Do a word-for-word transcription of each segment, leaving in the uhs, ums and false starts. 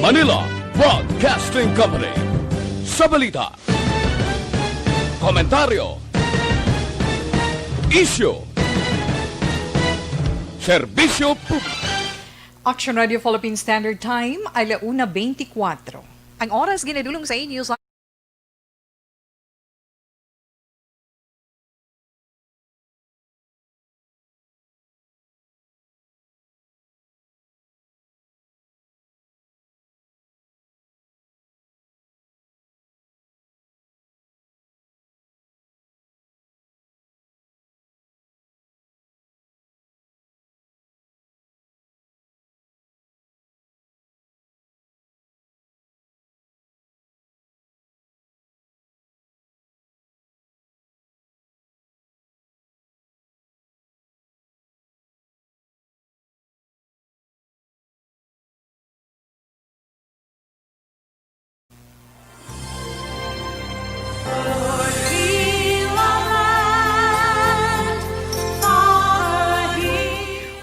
Manila Broadcasting Company. Sa balita, komentaryo, isyu, serbisyo publiko. Action Radio Philippine Standard Time, ala una beintikwatro. Ang oras ginadulong sa inyo sa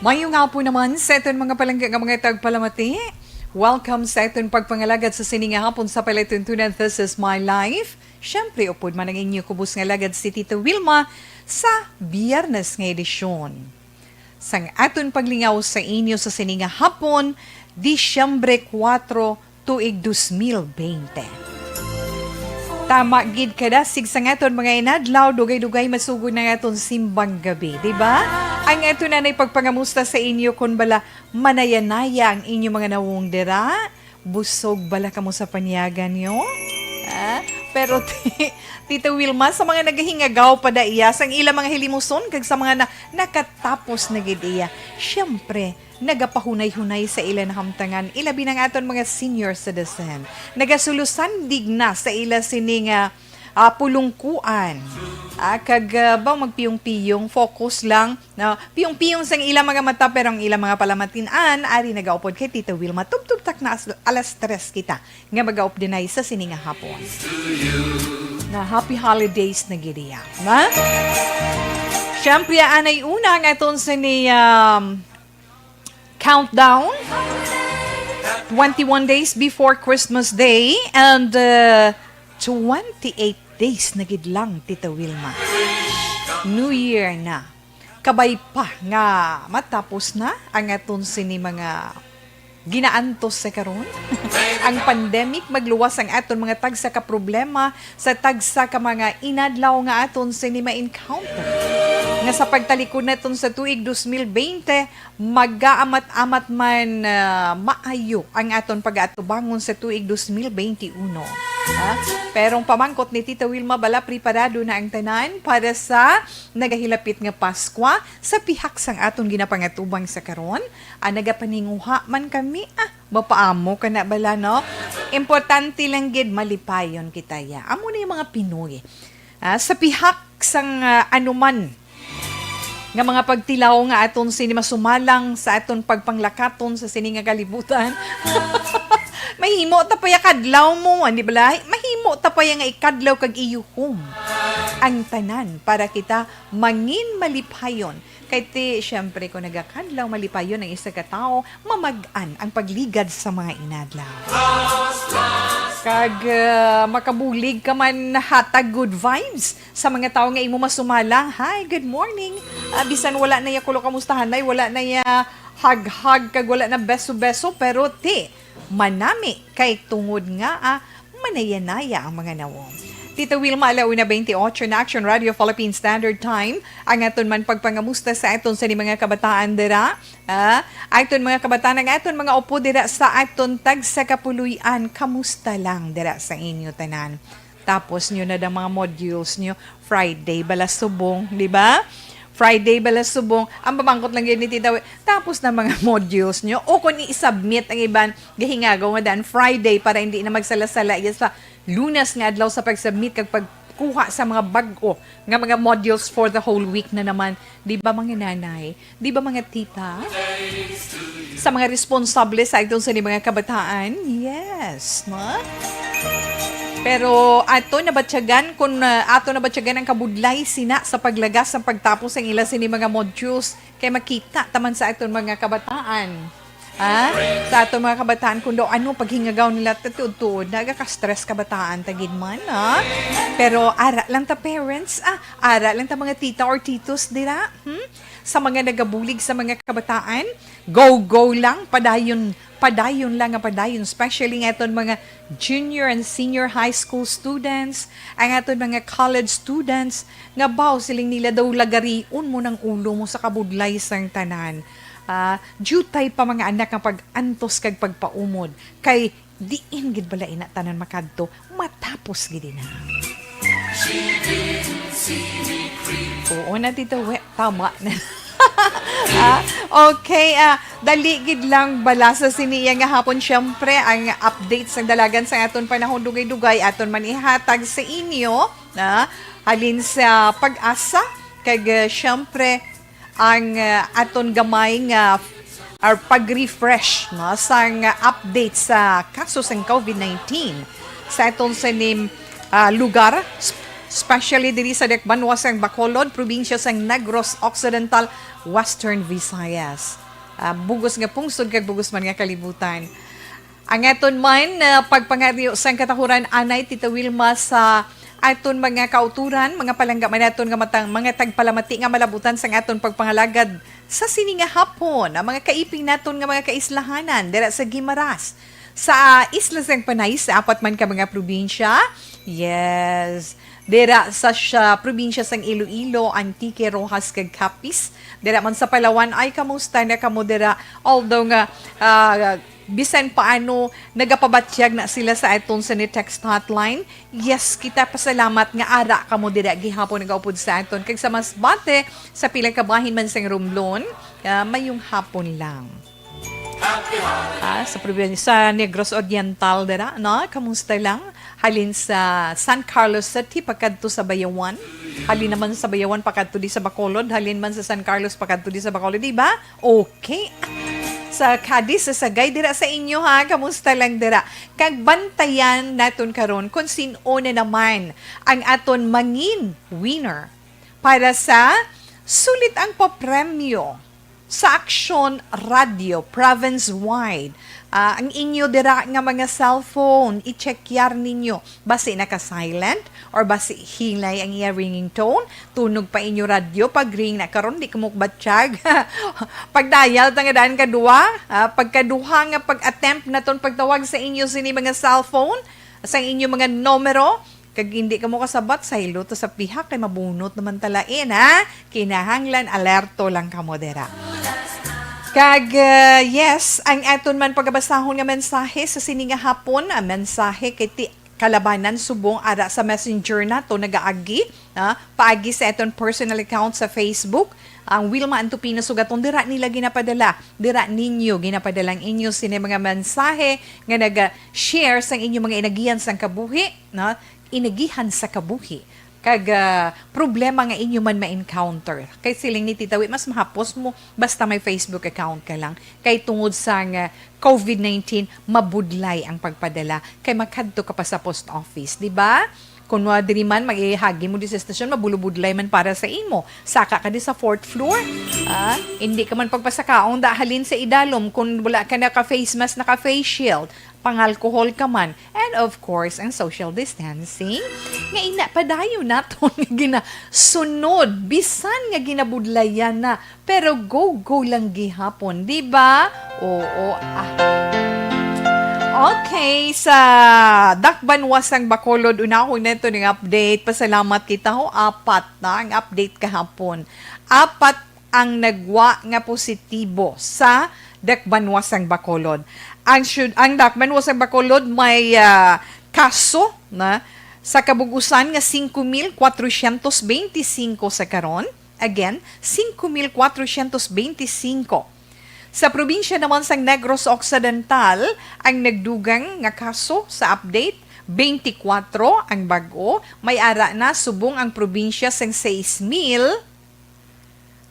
Maayong hapon naman sa aton mga palangga nga mga tagpalamati. Welcome sa aton pagpangalagad sa sini nga hapon sa palatuntunan This Is My Life. Siyempre, upod man ang inyo kubos nga lagad si Tita Wilma sa Biyernes nga edisyon. Sang aton paglingaw sa inyo sa sini nga hapon, Disyembre kuwatro, tuig dos mil bente. Tama gid kadasig sang aton mga inadlaw, dugay-dugay masugod na ang aton simbang gabi, di ba? Ang aton nanay pagpangamusta sa inyo kon bala manayanaya ang inyo mga nawong dira. Busog bala kamo sa panyaga niyo? Ah, pero ti-, Tita Wilma, sa mga nagahingagaw pa da iya sang ila mga hilimuson kag sa mga na-, nakatapos na gid iya, siyempre, nagapahunay-hunay sa ila nahamtangan, ilabi na ang aton mga senior citizen. Nagasulosandig na sa ila sini nga, ah, pulungkuan. Ah, kag, ah, ba, magpiyong-piyong, focus lang, no? Piyong-piyong sang ila mga mata, pero ang ila mga palamatin-an, ari nagaupod kay Tita Wilma. Tubtob tak na as-, alas tres kita nga magaupdinay sa sini nga hapon. Na happy holidays na gid iya, na? Siyempre, anay una ang aton sini, um, countdown. Twenty-one days before Christmas Day and, uh, twenty-eight days na gid lang, Tita Wilma. New Year na. Kabay pa nga matapos na ang aton sini mga ginaantos sa karon. Ang pandemic, magluwas ang aton mga tagsa ka problema sa tagsa ka mga inadlaw nga aton sini ma-encounter. Nga sa pagtalikod naton sa tuig dos mil bente, magaamat-amat man, ah, maayo ang aton pag-atubangon sa tuig dos mil bente uno. Ha? Pero ang pamangkot ni Tita Wilma, bala preparado na ang tanan para sa nagahilapit nga Paskwa sa pihak sang aton ginapangatubang sa karon? Ah, nagapaninguha man kami, ah, mapaamo ka na bala, no? Importante lang gid malipayon kita, ya. Amo na yung mga Pinoy. Ah, sa pihak sang, ah, anuman nga mga pagtilaw nga aton sini masumalang sa aton pagpanglakaton sa sini nga kalibutan. Mahimo ta pa ya kadlaw mo, di ba? Mahimo ta pa ya nga ikadlaw kag iyuhom ang tanan para kita mangin malipayon. Kay ti, syempre, kung nagakadlaw malipayon ang isa ka tawo, mamag-an ang pagligad sa mga inadlaw. Kag, ah, makabulig ka man hatag good vibes sa mga tawo nga imo masumalang. Hi, good morning. Ah, bisan wala na ya kulo kamustahanay, wala na ya hag-hag, kag wala na beso-beso, pero ti, manami kay tungod nga, ah, manayanaya ang mga nawong. Tita Wilma, ala una bente otso na, Action Radio Philippine Standard Time. Ang aton man pagpangamusta sa aton sini mga kabataan dira. Ah, aton mga kabataan, ang aton mga upo dira sa aton tagsa ka puloy-an. Kamusta lang dira sa inyo tanan? Tapos nyo na ang mga modules nyo. Friday bala subong, di ba? Friday bala subong. Ang pamangkot lang yun ni Tita Wi, tapos na mga modules nyo. O kung i-submit ang iban, gahingagaw nga daan Friday para hindi na magsala-sala iya sa Lunes nga adlaw sa pag-submit kag pagkuha sa mga bag-o nga mga modules for the whole week na naman. Di ba, mga nanay? Di ba, mga tita? Sa mga responsable sa aton sini mga kabataan? Yes, no? Pero ato nabatyagan, kung, ah, ato nabatyagan ang kabudlay sina sa paglagas sang pagtapos ang ila sini mga modules, kay makita ta man sa aton mga kabataan. Ha? Sa aton mga kabataan, kung daw ano paghingagaw nila, tuod-tuod, nagaka-stress kabataan, tagid man, ha? Pero ara lang ta parents, ah, ara lang ta mga tita or titos dira, hmm? Sa mga nagabulig sa mga kabataan, go, go lang, padayon, padayon lang nga padayon, especially nga aton mga junior and senior high school students, ang aton mga college students, nga baw siling nila daw lagarion mo ng ulo mo sa kabudlay sang tanan. Ah, diutay pa mga anak nga pag-antos kag pagpaumod, kay diin gid bala ina tanan makadto, matapos gid ina. Oo na, Tito We, tama na. Ah, okay, ah, dali gid lang bala sa sini iya nga hapon. Siyempre, ang update sang dalagan sa aton panahon, dugay-dugay, aton man ihatag sa inyo, na halin sa pag-asa, kag, ah, siyempre, ang, ah, aton gamay nga or pag-refresh, no, sang update sa kaso sang covid nineteen sa aton sining, ah, lugar, s-, especially diri sa dakbanuas sang Bacolod, probinsya sang Negros Occidental, Western Visayas. Ah, bugos nga pungsod kag bugos man nga kalibutan. Ang aton man, ah, pagpangaryo sang katahuran anay, Tita Wilma, sa aton mga kauturan, mga palangga man naton nga matang, mga tagpalamati nga malabutan sang aton pagpangalagad sa sini nga hapon, ang mga kaiping naton nga mga kaislahanan dira sa Guimaras, sa isla sang Panay, sa apat man ka mga probinsya. Yes. Dira sa siya, probinsya sang Iloilo, Antique, Roxas, kag Capiz. Dira man sa Palawan, ay, kamusta na kamo dira? Although nga, ah, bisan paano, nagapabatyag na sila sa aton sa ni text hotline. Yes, kita pasalamat nga ara kamo dira gihapon nagaupod sa aton. Kag sa Masbate, sa pila ka bahin man sang Romblon, ah, mayong hapon lang. Ah, sa probinsya, sa Negros Oriental dira, no? Kamusta lang? Halin sa San Carlos City pakadto sa Bayawan. Halin naman sa Bayawan pakadto di sa Bacolod. Halin man sa San Carlos pakadto di sa Bacolod, di ba? Okay. Sa Cadiz, sa Sagay, dira sa inyo, ha? Kamusta lang dira? Kag bantayan naton karon kung sin-o na naman ang aton mangin winner para sa sulit ang papremyo sa Aksyon Radio province-wide. Ah, ang inyo dira nga mga cellphone, i-check yar ninyo. Basi naka-silent or basi hinay ang iya ringing tone, tunog pa inyo radyo, pag-ring na karon, di kamo batyag. Pag-dial ta nga daan ka duha, ah, pagkaduha nga pag-attempt naton pagtawag sa inyo sini mga cellphone, sa inyo mga numero, kag hindi kamo kasabat, saylo ta sa pihak kay mabunot naman ta lain, ha? Kinahanglan alerto lang kamo dira. Kag, ah, yes, ang aton man pagabasahon nga mensahe sa sini nga hapon, ang mensahe kay ti-, kalabanan subong ara sa messenger nato nagaagi, ah, paagi sa aton personal account sa Facebook, ang Wilma Antupino Sugaton, dira nila ginapadala, dira ninyo ginapadala ang inyo sini mga mensahe nga naga-share sang inyo mga inagihan sang kabuhi, no? Inagihan sa kabuhi. Kag, ah, problema nga inyo man ma-encounter. Kay siling ni Tita Wi, mas mahapos mo basta may Facebook account ka lang. Kay tungod sa nga covid nineteen, mabudlay ang pagpadala. Kay makadto ka pa sa post office, di ba? Kung wa diri man, mag-ihagi mo di sa estasyon, mabulubudlay man para sa imo. Saka ka di sa fourth floor, ah, hindi ka man pagpasakaon da halin sa idalom kung wala ka naka-face mask, naka-face shield, pang-alcohol ka man, and of course, ang social distancing, nga ina padayon naton nga ginasunod, bisan nga ginabudlayan na, pero go-go lang gihapon, di ba? Oo, ah. Okay, sa Dakbanuas sang Bacolod, unahon nato ning update. Pasalamat kita ho, apat na ang update kahapon. Apat ang nagwa nga positibo sa Dakbanuas sang Bacolod. Ang syud-, ang Dakbanuas sang Bacolod may, ah, kaso na sa kabug-usan nga singko mil kwatrosyentos benti singko sa karon. Again, singko mil kwatrosyentos benti singko. Sa probinsya naman sang Negros Occidental, ang nagdugang nga kaso sa update, benti kwatro ang bag-o, may ara na subong ang probinsya sang sais mil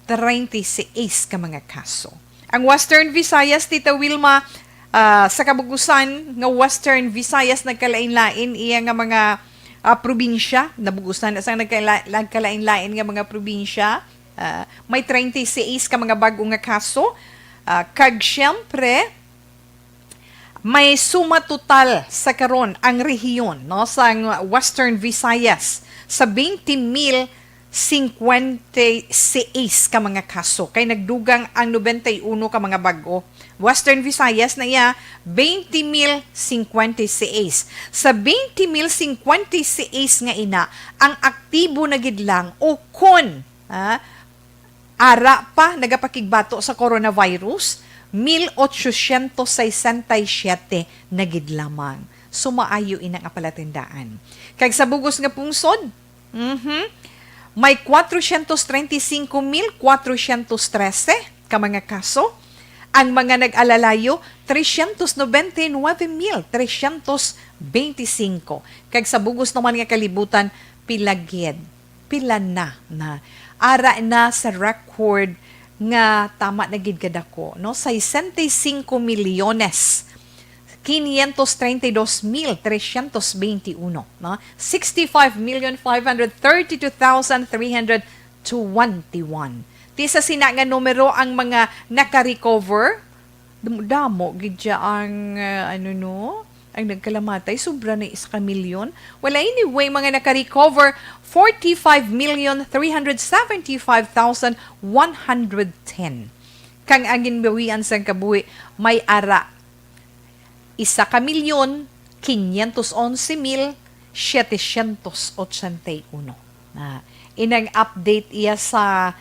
treinta y seis ka mga kaso. Ang Western Visayas, Tita Wilma, ah, sa kabug-usan nga Western Visayas, nagkalain-lain iya nga mga, ah, probinsya. Nabug-usan na sang nagkala-, nagkalain-lain nga mga probinsya. Ah, may treinta y seis ka mga bag-o nga kaso. Ah, kag siyempre, may suma total sa karon ang rehiyon, no, sang Western Visayas sa twenty mil cincuenta y seis ka mga kaso, kay nagdugang ang noventa y uno ka mga bag-o. Western Visayas na iya, twenty mil cincuenta y seis. Sa twenty mil cincuenta y seis nga ina, ang aktibo na gid lang o kon, ah, ara pa nagapakigbato sa coronavirus, mil ochocientos sesenta y siete na gid lamang. So, maayo ina nga palatandaan. Kag sa bugos nga pungsod, mhm, may cuatrocientos treinta y cinco mil cuatrocientos trece ka mga kaso. Ang mga nag-alalayo, trescientos noventa y nueve mil trescientos veinticinco. Kag sa bugos naman nga kalibutan, pila gid? Pila na, na? Ara na sa record nga tama na gid kadako, no? Sesenta y cinco milyones quinientos treinta y dos mil trescientos veintiuno, no? Sixty-five million five hundred thirty-two thousand three hundred twenty-one. Ti sa sina nga numero ang mga naka-recover, damo, damo gid siya ang, ah, ano, no? Ang nagkalamatay, sobra na isa ka milyon. Well, anyway, mga naka-recover, forty-five million three hundred seventy-five thousand one hundred ten. Kang ang ginbawian sang kabuhi, may ara isa ka milyon, quinientos once mil, setecientos ochenta y uno. Na, inang update iya sa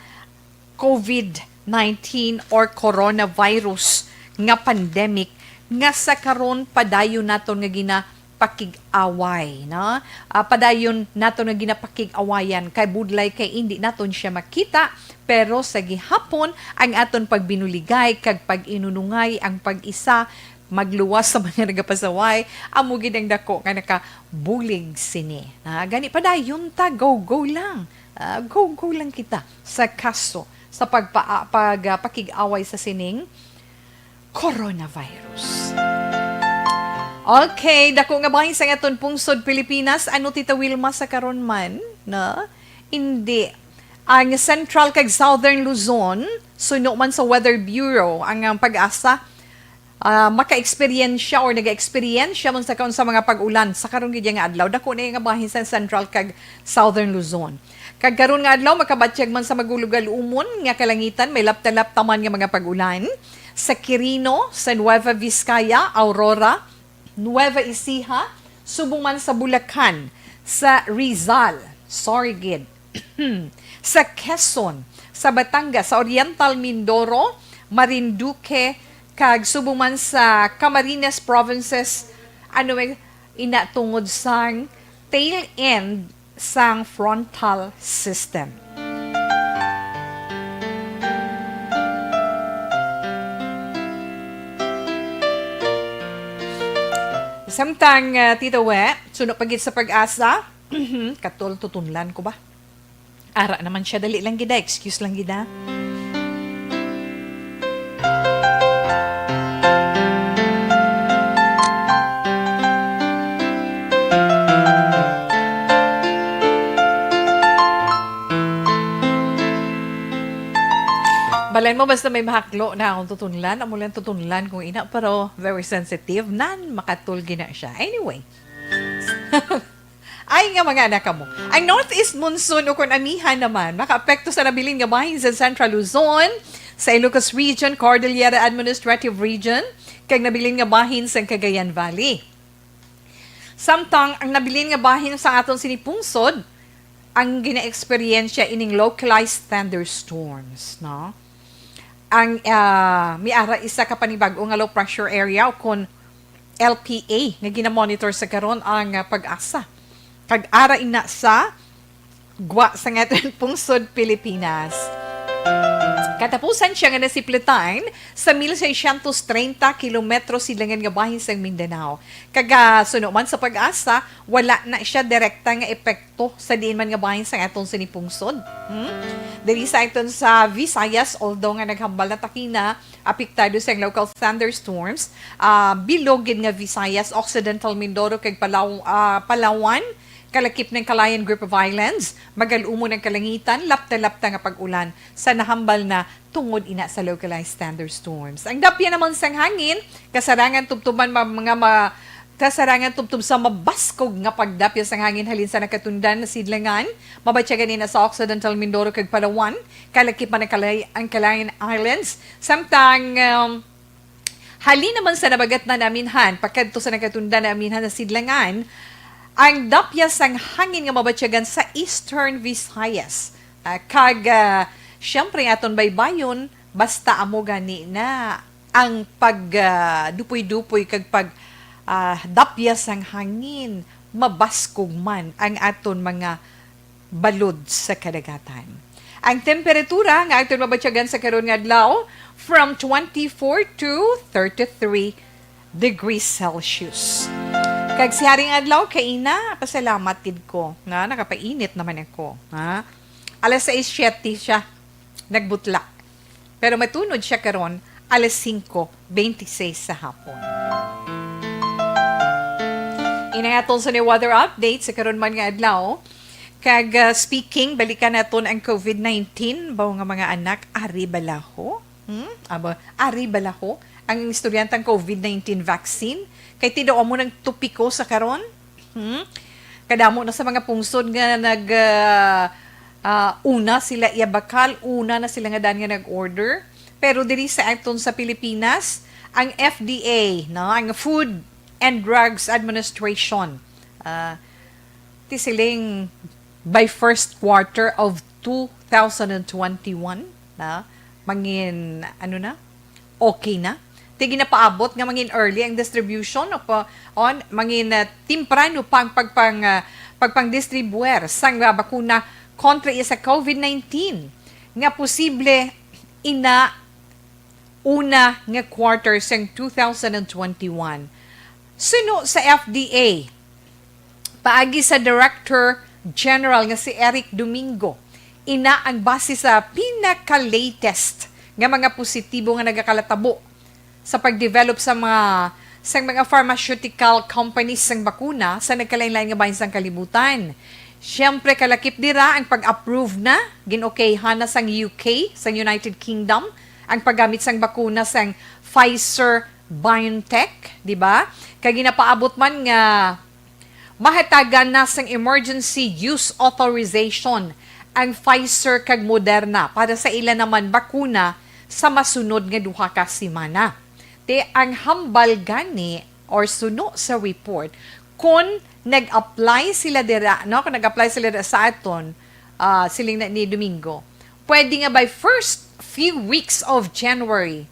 COVID nineteen or coronavirus nga pandemic nga sa karon padayon naton nga ginapakig-away, no? Ah, padayon naton nga ginapakig-awayan kay budlay kay indi naton siya makita, pero sa gihapon ang aton pagbinuligay kag pag-inunungay ang pag-isa magluwas sa mga nagapasaway, amo gid ang dako nga nakabulig sini. Ah, gani padayon ta, go, go lang. Ah, go, go lang kita sa kaso sa pagpa-, pag, ah, pakig-away sa sining coronavirus. Okay, dako nga bahin sa aton pungsod Pilipinas. Ano, Tita Wilma, sa karon man, no? Hindi. Ang Central kag Southern Luzon, suno man sa Weather Bureau, ang, ang PAGASA, ah, maka-eksperyensya or naga-eksperyensya man sa karon sa mga pag-ulan sa karon gid nga adlaw. Dako na nga bahin sa Central kag Southern Luzon. Kag karon nga adlaw, makabatyag man sa magulugalumon nga kalangitan, may lapta-lapta man nga mga pag-ulan sa Quirino, sa Nueva Vizcaya, Aurora, Nueva Ecija, subong man sa Bulacan, sa Rizal, sorry gid, sa Quezon, sa Batangas, sa Oriental Mindoro, Marinduque, kag subong man sa Camarines provinces, ano, eh, ina tungod sang tail end sang frontal system. Samtang, ah, Tito We, suno pa gid sa PAGASA, katol tutunlan ko ba? Ara naman siya, dali lang gid, ah. Excuse lang gid, ah. Balay mo, basta may mahaklo na akong tutunlan, amo lang tutunlan kung ina, pero very sensitive, nan makatulgi na siya. Anyway. Ay nga mga anak mo. Ang northeast monsoon o kon amihan naman, makaapekto sa nabilin nga bahin sa Central Luzon, sa Ilocos Region, Cordillera Administrative Region, kag nabilin nga bahin sa Cagayan Valley. Samtang ang nabilin nga bahin sa aton sini pungsod, ang gina-eksperyensya ining localized thunderstorms, no? Ang, ah, may ara isa ka panibag-o nga low pressure area o kon L P A nga ginamonitor sa karon ang, ah, PAGASA. Kag ara ina sa gwa sa nga aton pungsod Pilipinas. Katapusan siya nga nasiplitan sa mil seiscientos treinta kilometro silangan nga bahin sang Mindanao. Kag, ah, suno man sa PAGASA, wala na siya direkta nga epekto sa diin man nga bahin sang aton sini pungsod. Hmm? Diri sa aton sa Visayas, although nga naghambal na takina, apektado sang local thunderstorms, ah, bilog gid nga Visayas, Occidental Mindoro, kag Palaw-, ah, Palawan, Kalakip ng Calayan Group of Islands, magal-umon ang kalangitan, lapta-lapta nga pag-ulan sa nahambal na tungod ina sa localized thunderstorms. Ang dapya naman sang hangin, kasarangan tubtuban ma-, mga ma-, kasarangan tubtob sa mabaskog nga pagdapya sang hangin halin sa nakatundan na sidlangan, mabatyagan ina sa Occidental Mindoro kag Palawan, kalakip man ang Kalay-, ang Calayan Islands, samtang, um, halin naman sa nabagat na naminhan, pakadto sa nakatundan na aminhan na sidlangan, ang dapya sang hangin nga mabatyagan sa Eastern Visayas. Ah, kag, ah, siyempre, aton baybayon, basta amo gani na ang pag, ah, dupoy-dupoy kag pag, ah, dapya sang hangin, mabaskog man ang aton mga balod sa kadagatan. Ang temperatura nga aton mabatyagan sa karon nga adlaw, from twenty-four to thirty-three degrees Celsius. Kag si haring adlaw, kaina, pasalamat gid ko nga nakapainit naman ako, ha? Alas sais siete siya nagbutlak. Pero matunod siya karon alas singko beintiseis sa hapon. Inay aton sa ni weather update sa karon man nga adlaw. Kag, ah, speaking, balikan naton ang covid nineteen. Baw nga mga anak, ari bala ho? Hmm? Aba, ari bala ho ang estudyantang covid nineteen vaccine? Kay ti daw amo nang topiko sa karon? Hmm? Kadamo na sa mga pungsod nga nag, ah, ah, una sila iya bakal, una na sila nga daan nga nag-order. Pero diri sa aton sa Pilipinas, ang F D A, no, ang Food and Drugs Administration, ah, ti siling by first quarter of two thousand and twenty-one, na mangin, ano na, okay na. Ti ginapaabot nga mangin early ang distribution o pa, on, mangin, ah, temprano pa ang pagpang, ah, pagpangdistribuer sang, ah, bakuna kontra iya sa covid nineteen nga posible ina una nga quarter sang two thousand and twenty-one. Suno sa F D A, paagi sa Director General nga si Eric Domingo, ina ang base sa pinaka-latest nga mga positibo nga nagakalatabo sa pag-develop sa mga, sa mga pharmaceutical companies sang bakuna sa nagkalain-lain nga bahin sang kalibutan. Siyempre, kalakip dira ang pag-approve na, gin-okayhan na sang U K, sang United Kingdom, ang paggamit sang bakuna sang Pfizer BioNTech, di ba? Kag ginapaabot man nga mahatagan na sang emergency use authorization ang Pfizer kag Moderna para sa ila naman bakuna sa masunod nga duha ka semana. Ti ang hambal gani or suno sa report, kon nag-apply sila dira, no? Kon nag-apply sila dira sa aton, ah, siling na ni Domingo, pwede nga by first few weeks of January,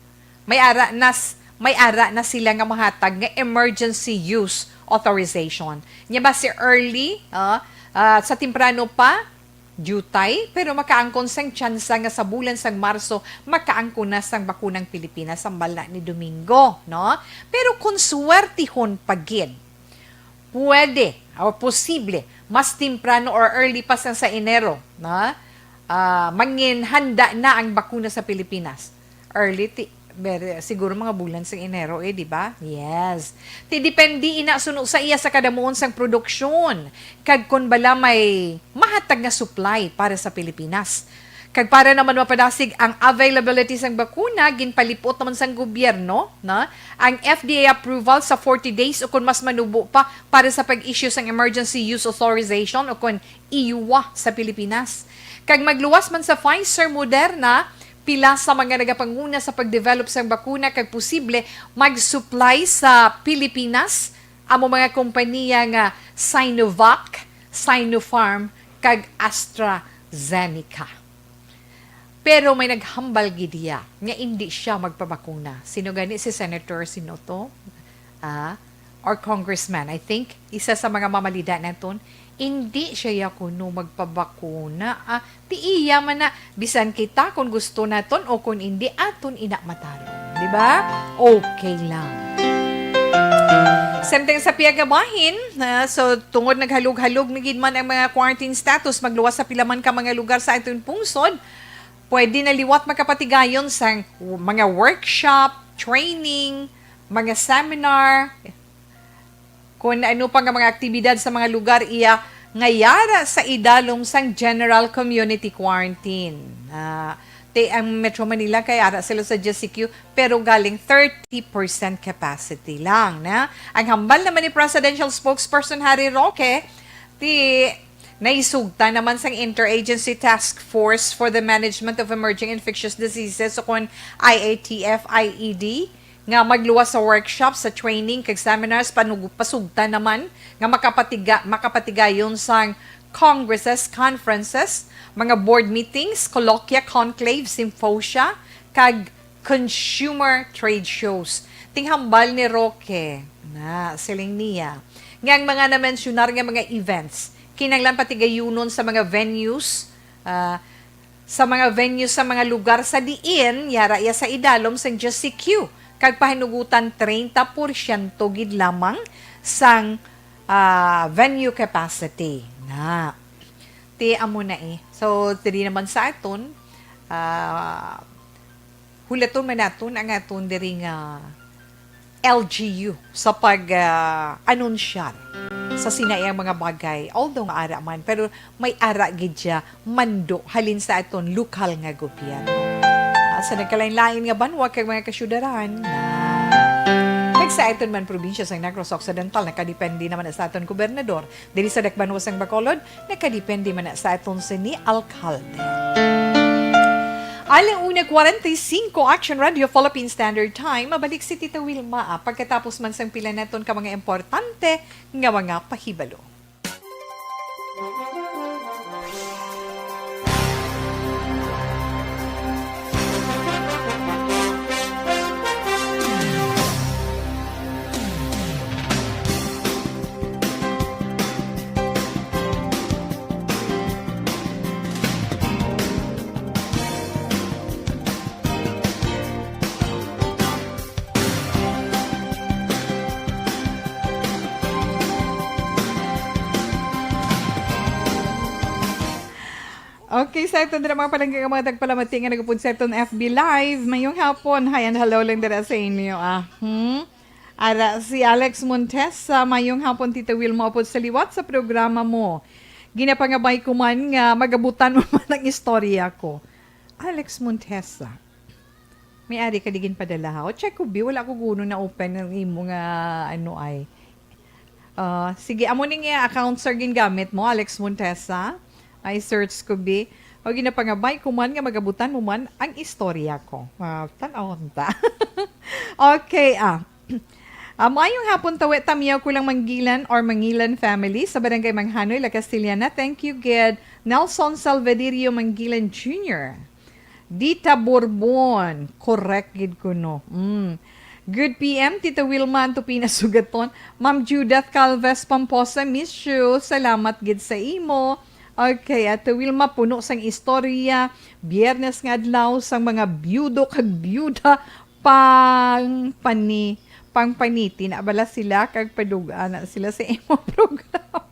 may ara na s-, may ara na sila nga mahatag nga emergency use authorization. Nya ba si early, ah, ah, sa temprano pa, diutay, pero makaangkon sang tsansa nga sa bulan sang Marso, makaangkon na sang bakunang Pilipinas, ang bala ni Domingo, no? Pero kung swertihon pa gid, pwede, o posible, mas temprano or early pa sang sa Enero, no? Ah, mangin handa na ang bakuna sa Pilipinas. Early ti-, very, siguro mga bulan sa Enero, eh, di ba? Yes. Ti depende ina suno sa iya sa kadamuon sang produksyon, kag kon bala may mahatag nga supply para sa Pilipinas. Kag para naman mapadasig ang availability sang bakuna, ginpalipot naman sang gobyerno, no, ang F D A approval sa forty days o kon mas manubo pa para sa pag-issue sang emergency use authorization o kon E U A sa Pilipinas. Kag magluwas man sa Pfizer, Moderna, pila sa mga nagapanguna sa pag-develop sang bakuna kag posible mag-supply sa Pilipinas amo mga kompanya nga Sinovac, Sinopharm, kag AstraZeneca. Pero may naghambal gid iya nga indi siya magpabakuna. Sino gani si Senator, sino to? Ah, or Congressman, I think, isa sa mga mamalida naton, indi siya ya kuno magpabakuna. Ah, ti iya man na, bisan kita kung gusto naton o kung indi, aton ina matarong. Di ba? Okay lang. Samtang sa pihak nga bahin, ah, so tungod naghalog-halog na gid man ang mga quarantine status, magluwas sa pila man ka mga lugar sa aton pungsod, pwede na liwat makapatigayon sa mga workshop, training, mga seminar, kung ano pa nga mga aktibidad sa mga lugar iya nga yara sa idalom sang general community quarantine. Ah, ti ang Metro Manila kay ara sila sa G C Q, pero galing thirty percent capacity lang, na. Ang hambal naman ni Presidential Spokesperson Harry Roque, ti naisugta naman sang Interagency Task Force for the Management of Emerging Infectious Diseases, o kon I A T F I E D, nga magluwas sa workshop, sa training, kag seminars, panug-, pasugta naman nga makapatiga-, makapatigayon sang congresses, conferences, mga board meetings, colloquia, conclave, symposia, kag consumer trade shows. Ti ang hambal ni Roque, na, siling niya, nga ang mga namensyonar nga mga events, kinahanglan patigayunon sa mga venues, ah, sa mga venue sa mga lugar sa diin yara iya sa idalom sang G C Q, kag pahinugutan treinta porsyento gid lamang sang, ah, venue capacity. Na. Ti amo na eh. So, diri naman sa aton, ah, hulaton man naton ang aton diri nga L G U sa pag, ah, anunsyar sa sina iyang mga bagay. Although nga ara man, pero may ara gid siya mando halin sa aton lokal nga gobyerno. Ah, sa nagkalain-lain nga banwa kag mga kasyudaran, na, kag sa aton man probinsya sa Negros Occidental, nakadepende naman sa aton gobernador. Diri sa dakbanwa sang Bacolod, nakadepende man na sa aton sini alkalde. Alas una cuarenta y cinco, Action Radio Philippine Standard Time. Mabalik si Tita Wilma, ah, pagkatapos man sang pila naton ka mga importante nga mga pahibalo. Okay, sa aton dira mga palangga nga mga tagpalamati nga nagupod sa aton F B Live, mayong hapon. Hi and hello lang dira sa inyo, ah. Hmm? Ara si Alex Montesa, mayong hapon, Tita Wilma, upod sa liwat sa programa mo. Ginapangabay ko man nga magabutan mo man ang istorya ko. Alex Montesa. May ari ka di ginpadala, ha? O, check ko, bi. Wala ko guno na open ang imo nga, ano, ay. Ah, sige, amo ning, eh, account, sir, gingamit mo, Alex Montesa. Ay, search ko, bi. O, ginapangabay ko man nga magabutan mo man ang istorya ko. Ah, tan-awon ta. Okay, ah. Ah, maayong hapon, Tawe, Tamiyaw ko lang, Manggilan or Mangilan family sa Barangay Manghanoy, La Castellana. Thank you, gid. Nelson Salvadirio Manggilan Junior. Dita Borbon. Correct gid kuno. Mm. Good P M, Tita Wilma, Anto Pina Sugaton. Ma'am Judith Calves Pamposa, miss you. Salamat gid sa imo. Okay, Ate Wilma, puno sang istorya. Biyernes nga adlaw sang mga biyudo kag biyuda, pang pani-, pang paniti na bala sila kag padug-an na sila sa imo programa.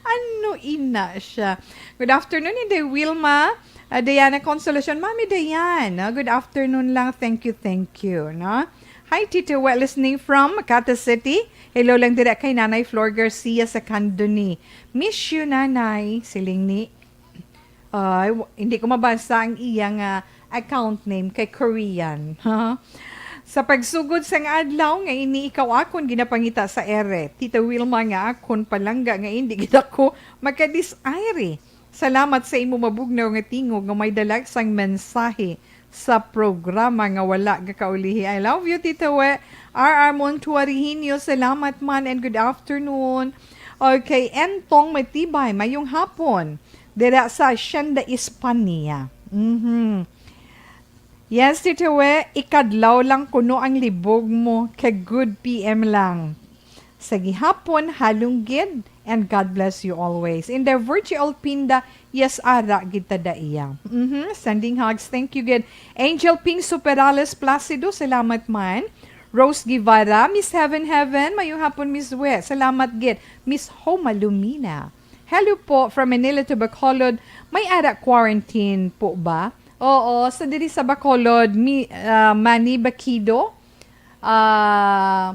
Ano ina siya? Good afternoon, Inday Wilma. Ah, Diana Consolacion, Mami Diane, no? Good afternoon lang. Thank you, thank you, no? Hi, Tito Wet, listening from Makati City. Hello lang dira kay Nanay Flor Garcia sa Candoni. Miss you, Nanay, siling ni, ay, w-, hindi ko mabasa ang iya nga account name kay Korean. Sa pagsugod sang adlaw nga ini ikaw akon ginapangita sa ere, Tita Wilma, nga akon palangga nga indi gid ako makadis-aire. Salamat sa imo mabugnaw nga tingog nga may dala sang mensahe sa programa nga wala gakaulihi. I love you, Tita We. R R Montuarihinio, salamat man and good afternoon. Okay, Entong Matibay, mayong hapon. Dira sa Hacienda Espania. Mhm. Yes, Tita We, ikadlaw lang kuno ang libog mo, kay good P M lang. Sa gihapon, halong gid, and God bless you always. In the virtual Pinda, yes, ara gid ta da iya. Mhm, sending hugs, thank you gid. Angel Ping Superales Placido, salamat man. Rose Guevara, Miss Heaven Heaven, mayong hapon, Miss We. Salamat gid. Miss Homa Lumina. Hello po from Manila to Bacolod. May ara quarantine po ba? Oo, sa diri sa Bacolod, mi, ah, Manny Baquido. Ah,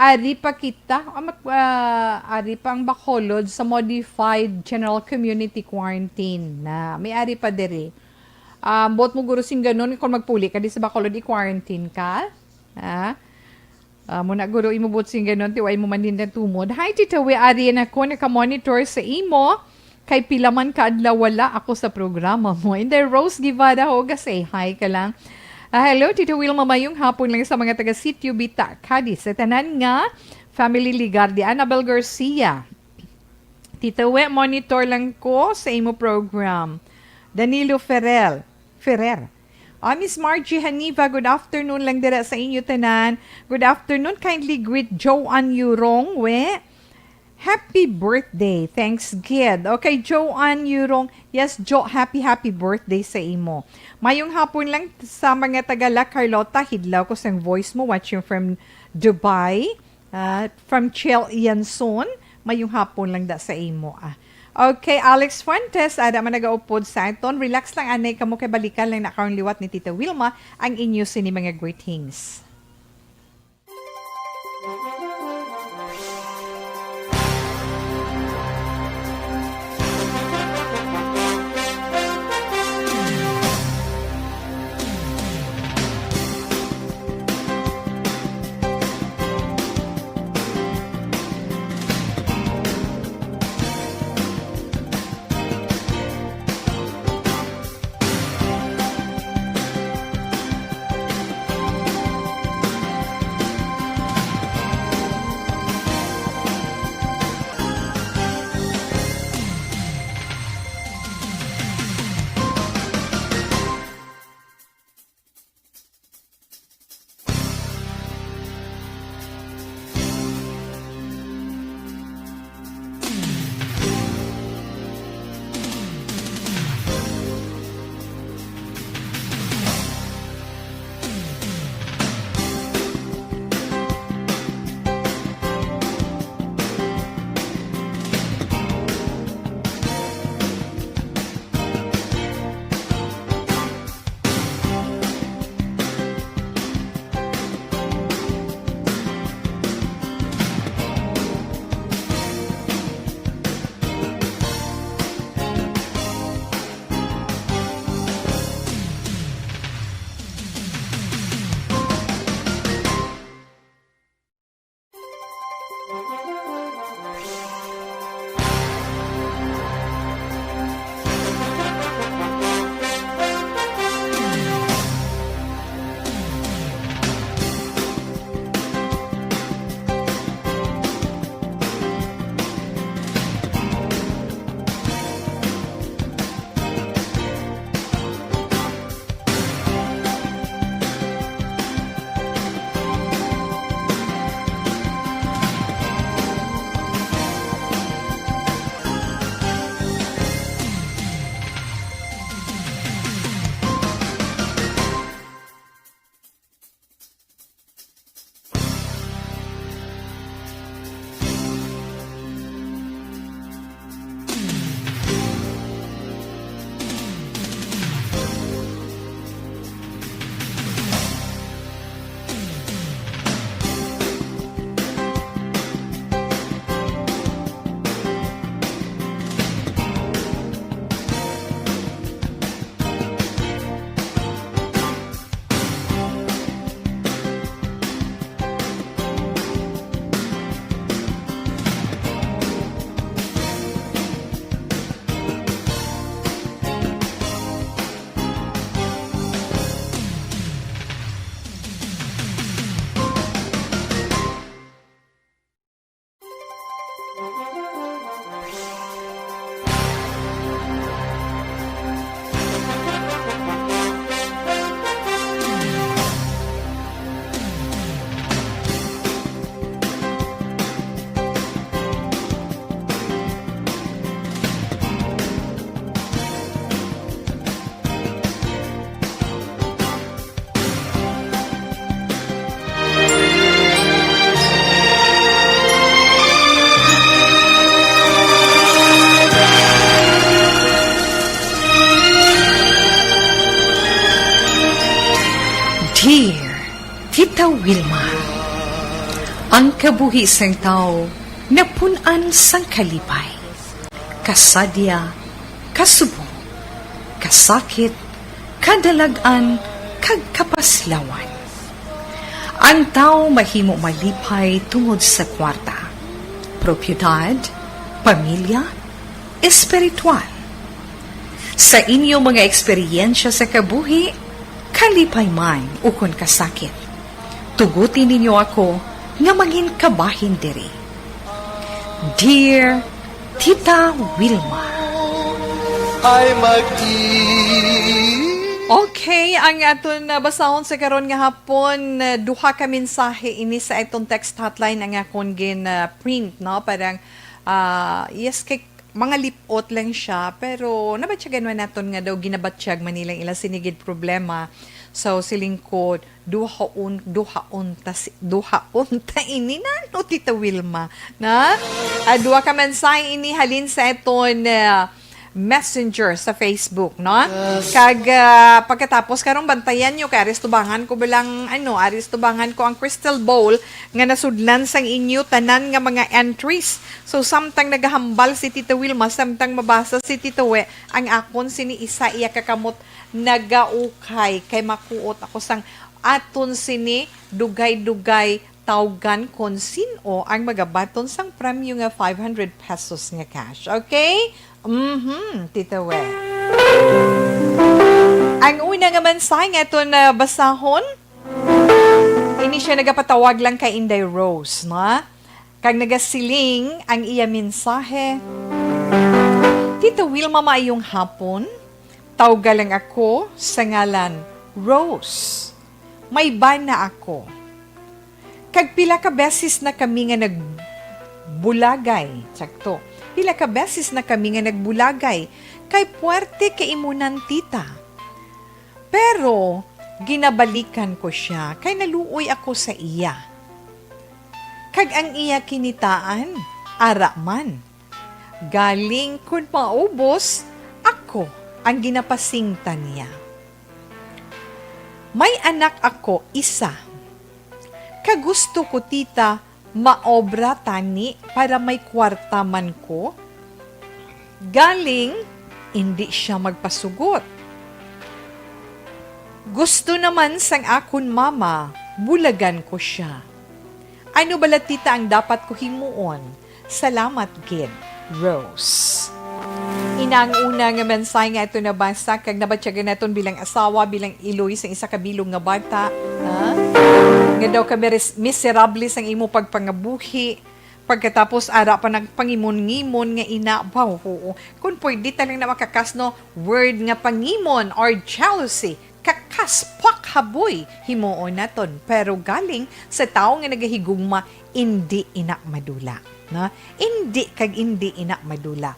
Ari pa kita, ah, mat-, ah, ari pa ang Bacolod sa modified general community quarantine na may ari pa diri. Ah, buot mo guro sing ganon kung magpuli ka di sa Bacolod, i-quarantine ka. Ha? Ah, muna guro imo buot sing ganon, ti wa imo man din natumod. Hi, Tita Wi, ari na ko, naka-monitor sa imo. Kay pila man ka adlaw wala ako sa programa mo. And then Rose Guevara, ho, ga-say hi ka lang. Ah, hello, Tita Wilma, mayong hapon lang sa mga taga Sitio Bita, Cadiz, sa tanan nga family Ligardi. Annabel Garcia, Tita We, monitor lang ko sa imo program. Danilo Ferrel, Ferrer. Ah, Miss Margie Haniva, good afternoon lang dira sa inyo tanan. Good afternoon, kindly greet Joanne Yurong, we. Happy birthday. Thanks, gid. Okay, Joanne Yurong. Yes, Jo, happy, happy birthday sa imo. Mayong hapon lang sa mga taga La Carlota. Hidlaw ko sang voice mo, watching from Dubai. Ah, from Chel Yanson. Mayong hapon lang da sa imo, ah. Okay, Alex Fuentes, ada man nagaupod sa aton. Relax lang, anay kamo kay balikan lang na karong liwat ni Tita Wilma ang inyo sini mga greetings. Ang kabuhi sang tawo napun-an sang kalipay, kasadya, kasubong, kasakit, kadalag-an, kag kapaslawan. Ang tawo mahimo malipay tungod sa kwarta, propiedad, pamilya, espiritual. Sa inyo mga eksperyensya sa kabuhi, kalipay man ukon kasakit, tuguti ninyo ako nga mangin kabahin diri. Dear Tita Wilma. Ay mag-i- Okay, ang aton, uh, basahon sa karon nga hapon, uh, duha ka mensahe ini sa aton text hotline ang akon gin, uh, print, no? Parang, uh, yes, kay mga lipot lang siya, pero nabatyagan man naton nga daw ginabatyag man nilang ila sinigid problema. So, siling ko, duhaon, duhaon ta si, duhaon ta ini na, no, Tita Wilma, na? Ah, duha ka mensahe ini halin sa aton, ah, messenger sa Facebook, no? Yes. Kag, ah, pagkatapos, karong bantayan nyo, kay aris tubangan ko bilang, ano, aris tubangan ko ang crystal ball nga nasudlan sang inyo tanan nga mga entries. So, samtang nagahambal si Tita Wilma, samtang mabasa si Tita We, ang akon sini isa iya kakamot nagaukay, kay makuot ako sang aton sini dugay-dugay tawgan kon sin-o ang magabaton sang premyo nga five hundred pesos nga cash. Okay? Mhm, Tita We. Ang una nga mensahe nga aton, ah, basahon, ini siya nagapatawag lang kay Inday Rose, no? Kag nagasiling ang iya mensahe, "Tita Wilma, maayong hapon. Tawga lang ako sa ngalan Rose. May bana ako. Kag pila ka beses na kami nga nagbulagay." Sakto. "Pila ka beses na kami nga nagbulagay. Kay puwerte kay imo nan, tita. Pero ginabalikan ko sia kay naluoy ako sa iya. Kag ang iya kinitaan, ara man. Galing kun maubos, ako ang ginapasingtan niya. May anak ako isa. Kag gusto ko, tita, maobra tani para may kwarta man ko." Galing, indi sia magpasugot. "Gusto naman sang akon mama, bulagan ko sia. Ano bala, tita, ang dapat ko himuon? Salamat gid, Rose." Ina ang una nga mensahe nga ato nabasa, kag nabatyagan naton bilang asawa, bilang iloy sa isa ka bilog nga bata, ha? Nga daw ka meres-, miserable sang imo pagpangabuhi. Pagkatapos, ara pa nagpangimon-ngimon nga ina, baw, oo. Kung pwede, talang na makakas, no, word nga pangimon or jealousy, kakas, pak, haboy, himuon naton. Pero galing sa tawo nga nagahigugma, indi ina madula, no? Indi kag indi ina madula.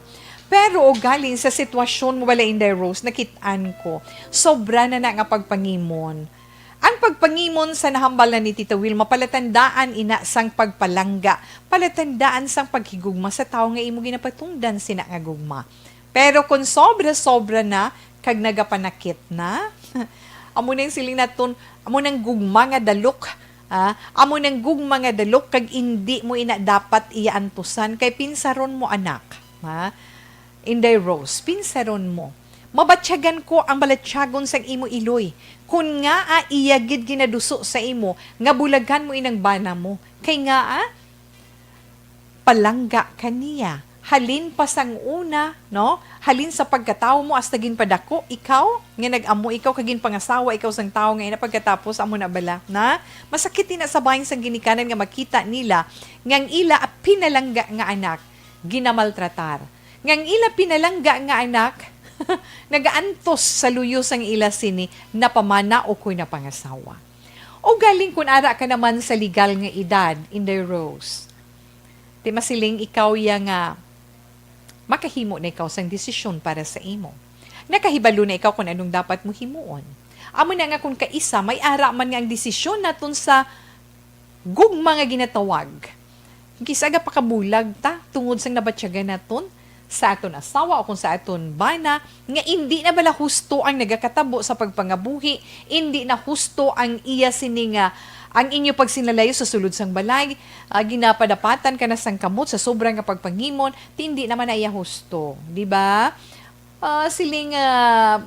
Pero o galing sa sitwasyon mo bala, Inday Rose, nakit-an ko, sobra na na nga pagpangimon. Ang pagpangimon sa nahambal na ni Tita Wilma, palatandaan ina sang pagpalangga, palatandaan sang paghigugma sa tawo nga imo ginapatungdan sina nga gugma. Pero kon sobra-sobra na, kag nagapanakit na, amo nang siling naton, amo nang gugma nga dalok, ah, amo nang gugma nga dalok, kag indi mo ina dapat iya antusan, kay pinsaron mo, anak, ha? Inday Rose, pinsaron mo. Mabatyagan ko ang balatyagon sang imo iloy. Kon ngaa iya gid ginaduso sa imo, nga bulagan mo inang bana mo. Kay ngaa, palangga ka niya. Halin pa sang una, no? Halin sa pagkatawo mo, hasta ginpadako ikaw, nga nag-amo ikaw, kag ginpangasawa ikaw sang tawo nga ina, pagkatapos amo na bala, na? Masakit ina sa bahin sang ginikanan nga makita nila nga ang ila pinalangga nga anak ginamaltratar. Nga ang ila pinalangga nga anak nagaantos sa luyo sang ila sini napamana o koy napangasawa. O galing kun ara ka naman sa legal nga edad, Inday Rose. Ti masiling ikaw ya nga makahimo na ikaw sang desisyon para sa imo. Nakahibalo na ikaw kun anong dapat mo himuon. Amo na nga kun kaisa, may ara man nga ang desisyon naton sa gugma nga ginatawag. Kis-a gapakabulag ta tungod sang nabatyagan naton sa aton asawa o kung sa aton bana nga indi na bala husto ang nagakatabo sa pagpangabuhi, indi na husto ang iya sini nga Ang inyo pagsinalayo sa sulod sang balay, ah, ginapadapatan ka na sang kamot sa sobra nga pagpangimon, ti indi naman na iya husto, di ba? Ah, siling, ah,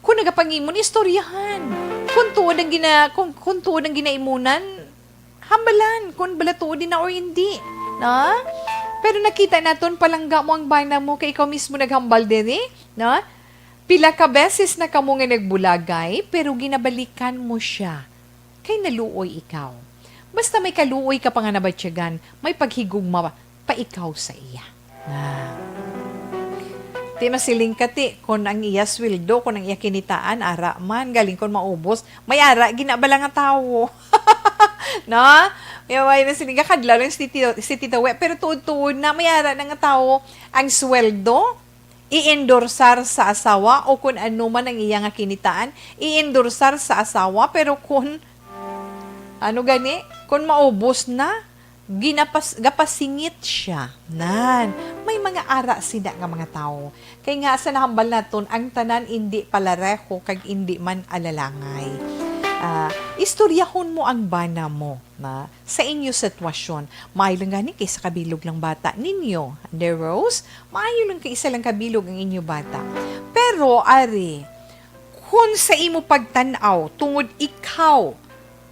kung nagapangimon, istoryahan. Kung tuod ang gina-, kung, kung tuod ang ginaimunan, hambalan kung bala tuod na or hindi, na? Pero nakita naton, palangga mo ang bana mo, kay ikaw mismo naghambal diri, na? Pila ka beses na kamo nga nagbulagay, pero ginabalikan mo siya. Kay naluoy ikaw. Basta may kaluoy ka pa nga nabatyagan, may paghigugma pa ikaw sa iya. Na. Ti masiling ka, ti, kon ang iya sweldo, kon ang iya kinitaan, ara man, galing kon maubos, may ara, ginabala nga tawo. No? May, may masiling ka, kadlaw lang si Tito, si Tito We, pero tuod-tuod na, may ara na nga tawo, ang sweldo, i-endorsar sa asawa o kun ano man ang iya nga kinitaan, i-endorsar sa asawa, pero kun, ano gani, kun maubos na, ginapas-, gapasingit siya. Nan, may mga ara sina nga mga tawo. Kay nga sa nahambal naton, ang tanan indi palareho kag indi man alalangay. Ah, istoryahon mo ang bana mo, na, sa inyo sitwasyon. Maayo lang gani kay sa kabilog lang bata ninyo, Ande Rose, maayo lang kay isa lang kabilog ang inyo bata. Pero, ari, kun sa imo pagtan-aw, tungod ikaw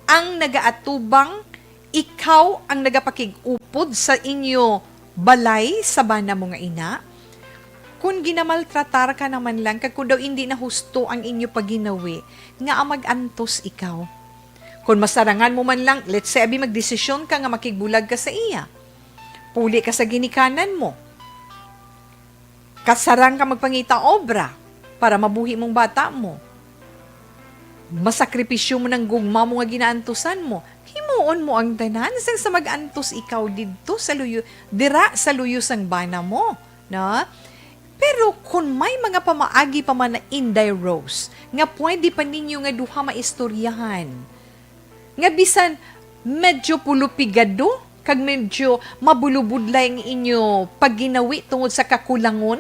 ang nagaatubang, ikaw ang nagapakig-upod sa inyo balay sa bana mo nga ina, kun ginamaltratar ka naman lang, kag kun daw indi na husto ang inyo pagginawi, ngaa mag-antos ikaw? Kon masarangan mo man lang, let's say, abi magdesisyon ka nga makigbulag ka sa iya. Puli ka sa ginikanan mo. Kasarang ka magpangita obra para mabuhi mong bata mo. Masakripisyo mo nang gugma mo nga ginaantusan mo. Himuon mo ang tanan sang sa mag-antos ikaw didto sa luyo, dira sa luyo sang bana mo, no? Pero kun may mga pamaagi pa man na, Inday Rose, nga pwede pa ninyo nga duha maistoryahan, nga bisan medyo pulupigado kag medyo mabulubudlay ang inyo pagginawi tungod sa kakulangon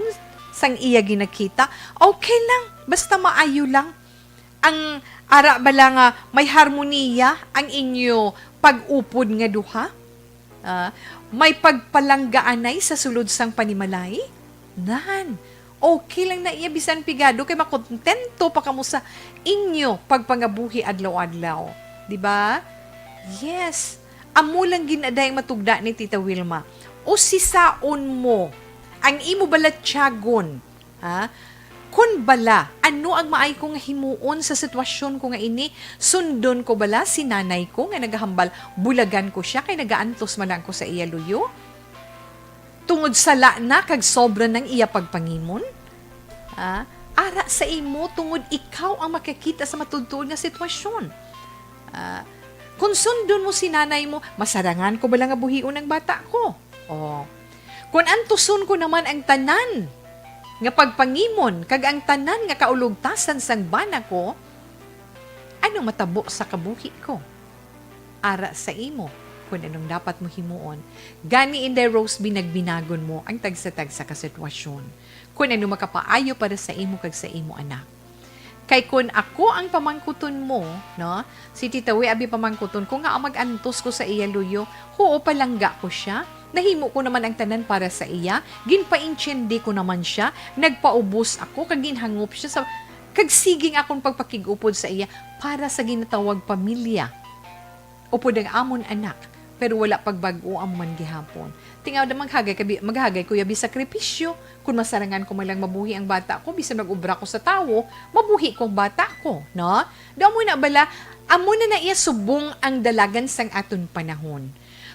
sang iya ginakita, okay lang, basta maayo lang. Ang ara bala nga may harmoniya ang inyo pag-upod nga duha? Ah, may pagpalanggaanay sa sulod sang panimalay? Nan, okay lang na iya bisan pigado kay makontento pa kamo sa inyo pagpangabuhi adlaw-adlaw. Di ba? Yes. Amo lang ginaday ang matugda ni Tita Wilma. Usisaon mo ang imo balatyagon. Ha? Kun bala, ano ang maay ko nga himuon sa sitwasyon ko nga ini? Sundon ko bala si nanay ko nga nagahambal bulagan ko sia kay nagaantos man lang ko sa iya luyo? Tungod sala na kag sobra nang iya pagpangimon? Ha? Ara sa imo, tungod ikaw ang makakita sa matuod-tuod nga sitwasyon. Ah, kung sundon mo si nanay mo, masarangan ko bala nga buhion ang bata ko? Oh. Kun antuson ko naman ang tanan nga pagpangimon kag ang tanan nga kaulogtasan sang bana ko, ano matabo sa kabuhi ko? Ara sa imo, kun anong dapat mo himuon. Gani, Inday Rose, binagbinagon mo ang tagsa-tagsa ka sitwasyon, kun ano makapaayo para sa imo kag sa imo anak. Kay kun ako ang pamangkuton mo, no, si Tita We abi pamangkuton ko nga mag-antos ko sa iya luyo, huo, palangga ko sia. Nahimo ko naman ang tanan para sa iya, ginpaintiende ko naman sia, nagpaubos ako kag ginhangop sia sa, kag sige ang akon pagpakig-upod sa iya para sa ginatawag pamilya. Upod ang amon anak, pero wala pagbag-o amo man gihapon. Tingaw na maghagay ka bi-, maghagay ko yabi sakripisyo. Kun masarangan ko man lang mabuhi ang bata ko, bisan mag-obra ko sa tawo, mabuhi ko ang bata ko, no? Daw mo na bala, amo na na iya subong ang dalagan sang aton panahon.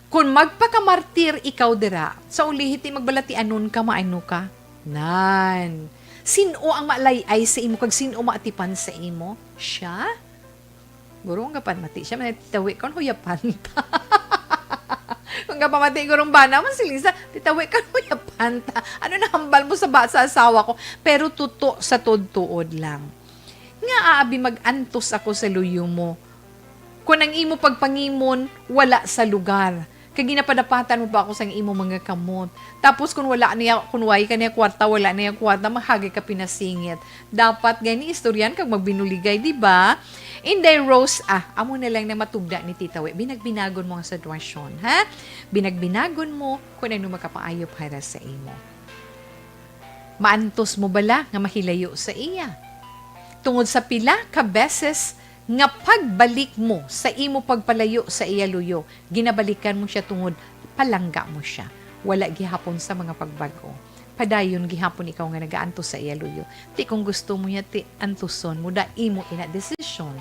Kun magpakamartir ikaw dira, sa ulihi ti magbalatianon ka, maano ka? Nan. Sin-o ang malay-ay sa imo kag sin-o maatipan sa imo? Siya? Guro, ang gapanmati siya, man, Tita We, kon huyapan ta. Kung gapamati, gurong bana, man, siling sa, Tita We, kon huyapan ta. Ano na hambal mo sa ba-, sa asawa ko? Pero tuto sa tuod-tuod lang. Nga aabi mag-antos ako sa luyo mo. Kung ang imo pagpangimon, wala sa lugar. Kag ginapadapatan mo pa ako sang imo mga kamot. Tapos kung wala niya, kung way ka niya kwarta, wala niya kwarta, mahagay ka pinasingit. Dapat gani istoryan kag magbinuligay, di ba? Inday Rose, ah, amo na lang na matugda ni Tita We. Binagbinagon mo ang sitwasyon, ha? Binagbinagon mo kung ano makapaayo para sa imo. Maantos mo bala nga mahilayo sa iya? Tungod sa pila ka beses nga pagbalik mo sa imo pagpalayo sa iya luyo, ginabalikan mo siya tungod palangga mo siya. Wala gihapon sa mga pagbag-o. Padayon gihapon ikaw nga nagaantos sa iya luyo. Ti kung gusto mo niya, ti antuson mo, da imo ina desisyon.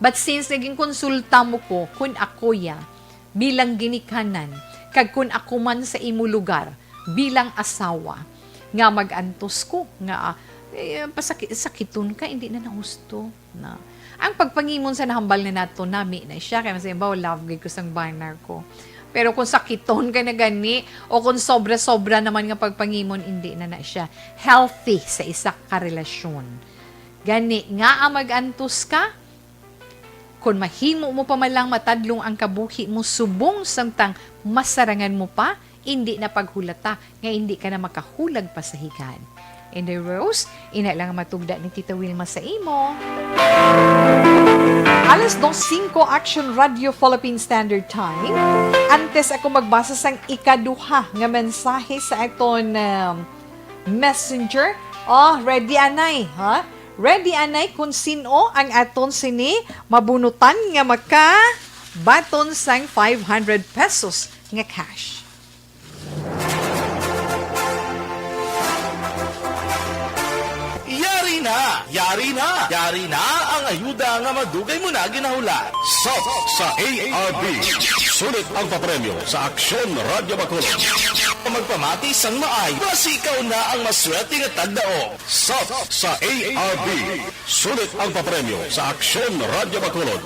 But since naging konsulta mo ko, kun ako ya, bilang ginikanan, kag kun ako man sa imo lugar, bilang asawa, nga mag-antos ko, nga, eh, pasaki-, sakiton ka, hindi na nahusto. Na. Ang pagpangimon sa nahambal na nato, nami na siya. Kaya masalimbawa, love gid ko sang banner ko. Pero kung sakiton ka na gani, o kung sobra-sobra naman nga pagpangimon, hindi na na siya healthy sa isa ka relasyon. Gani, nga ang mag-antos ka, kung mahimo mo pa man lang matadlong ang kabuhi mo subong samtang masarangan mo pa, indi na paghulata nga indi ka na makahulag pa sa higad. Inday Rose, ina lang ang matugda ni Tita Wilma sa imo. Alas dos singko, Action Radio Philippine Standard Time. Antes ako magbasa sang ikaduha nga mensahe sa aton, um, messenger, oh, ready anay, ha? Ready anay kung sino ang aton sini mabunutan nga makabaton sang five hundred pesos nga cash. Yari na! Yari na! Yari na ang ayuda nga madugay mo na ginahulat. Sop sa A R B. Sulit ang papremyo sa Aksyon Radyo Bacolod. Magpamati sang maay, basi ikaw na ang maswerte nga tagdaog. Sop sa A R B. Sulit ang papremyo sa Aksyon Radyo Bacolod.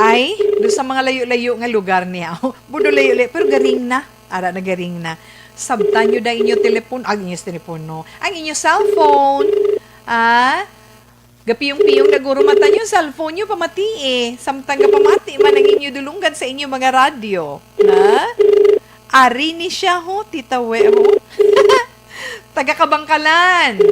Ay, do sa mga layo-layo nga lugar niya. Budo layo-layo, pero garing na. Ara na garing na. Sabtan nyo da inyo telepon-, ang inyo telepono, ang inyo cellphone. Ah, gapiyong-piyong na guro mata nyo, cellphone nyo, pamati eh. Samtang gapamati man ang inyo dulunggan sa inyo mga radyo. Na? Ari ni siya ho, Tita We ho. Taga Kabangkalan.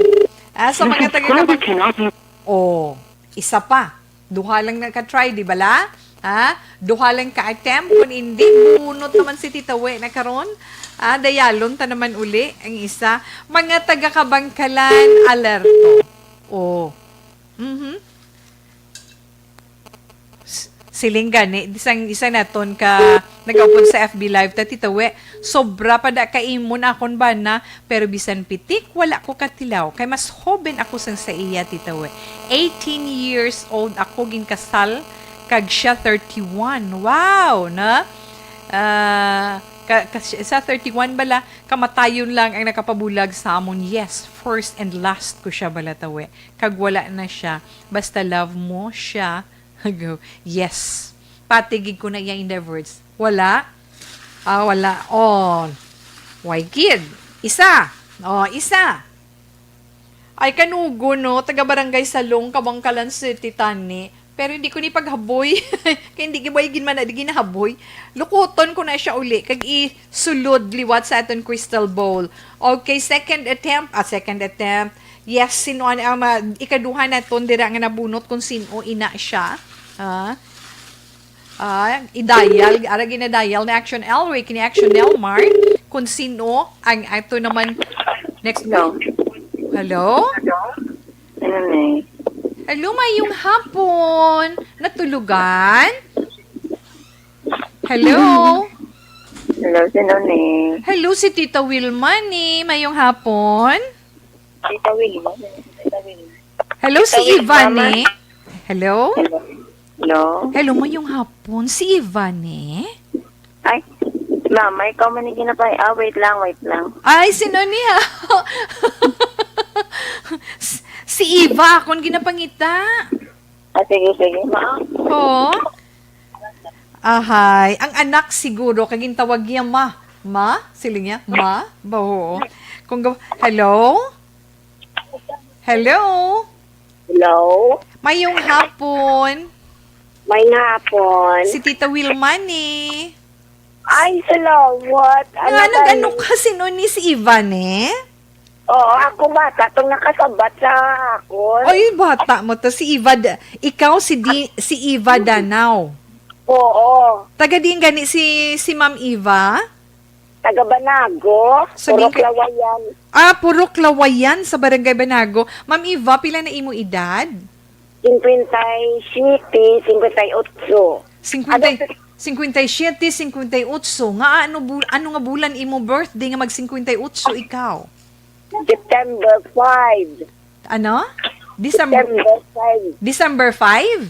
Ah, sa mga taga Kabangkalan. Oh, isa pa. Duha lang na ka-try, di bala? Ha? Duha lang ka-attempt. Kung hindi, bunot naman si Tita We na karon. Ah, dayalon ta naman uli ang isa. Mga taga Kabangkalan, alerto. Oh. Mhm. S-, siling gani, isang, isa naton ka nagaupod sa F B Live, ta, Tita We, sobra pa da ka imo na akon bana, pero bisan pitik, wala ko katilaw. Kay mas hoben ako sang sa iya, Tita We. Eighteen years old ako, ginkasal, kag siya thirty-one. Wow, na? Ah, ka, ka, sa thirty-one bala, kamatayon lang ang nakapabulag sa amon. Yes, first and last ko siya bala, Tita We. Kag wala na siya. Basta love mo siya. Go. Yes. Patigig ko na iya in the words. Wala? Ah, wala. Oh. Why, kid? Isa. Oh, isa. Ay, kanugo, no? Taga Barangay Salong, Kabangkalan City, tani. Pero hindi ko ni paghaboy. Kay hindi gibay gin man na, di ginahaboy. Lukuton ko na siya uli. Kag isulod liwat sa aton crystal ball. Okay, second attempt. Ah, second attempt. Yes, sino ang, ang ma-, ikaduha naton dira nga nabunot kung sino ina siya. Ah. Ah, i-dial, ara gina-dial na Action Elway, kini Action Nelmar, kung sino ang ato naman next. Hello? Hello? Ano ni? Hello, mayong hapon. Natulugan? Hello? Hello, sino ni? Hello, si Tita Wilma ni. Mayong hapon. Tita Wilma, sino si Tita Wilma? Hello, si Tita Eva Wilma, ni. Hello? Hello? Hello? Hello, mayong hapon. Si Eva ni? Ay, ma'am, may ikaw man yung ginapay. Ah, wait lang, wait lang. Ay, sino niya? S-, si Eva, akong ginapangita. Ah, sige, sige, ma'am. Oo. Ahay, ang anak siguro, kag gintawag niya ma. Ma? Siling niya? Ma? Ba, oo. Kung ga-, hello? Hello? Hello? Mayong hapon. May hapon. Si Tita Wilma ni. Ay, salamat. Nga, nag-ano ka? Sino ni si Ivan eh? Oo, ako bata. Itong nakasabat sa akon. Oy, bata mo to. Si Iva, Da-, ikaw si, Di, si Iva Danao. Oo. Taga diin gani si, si Ma'am Iva? Taga Banago. Sa Purok Bingka- Lawayan. Ah, Purok Lawayan sa Barangay Banago. Ma'am Iva, pila na imo edad? Cinquenta y siete, cinquenta y ocho. Cinquenta, Ano? cinquenta y siete, cinquenta y ocho. Nga ano, bu- ano nga bulan imo birthday nga mag cinquenta y ocho ikaw? September five. Ano? December, September five. December five?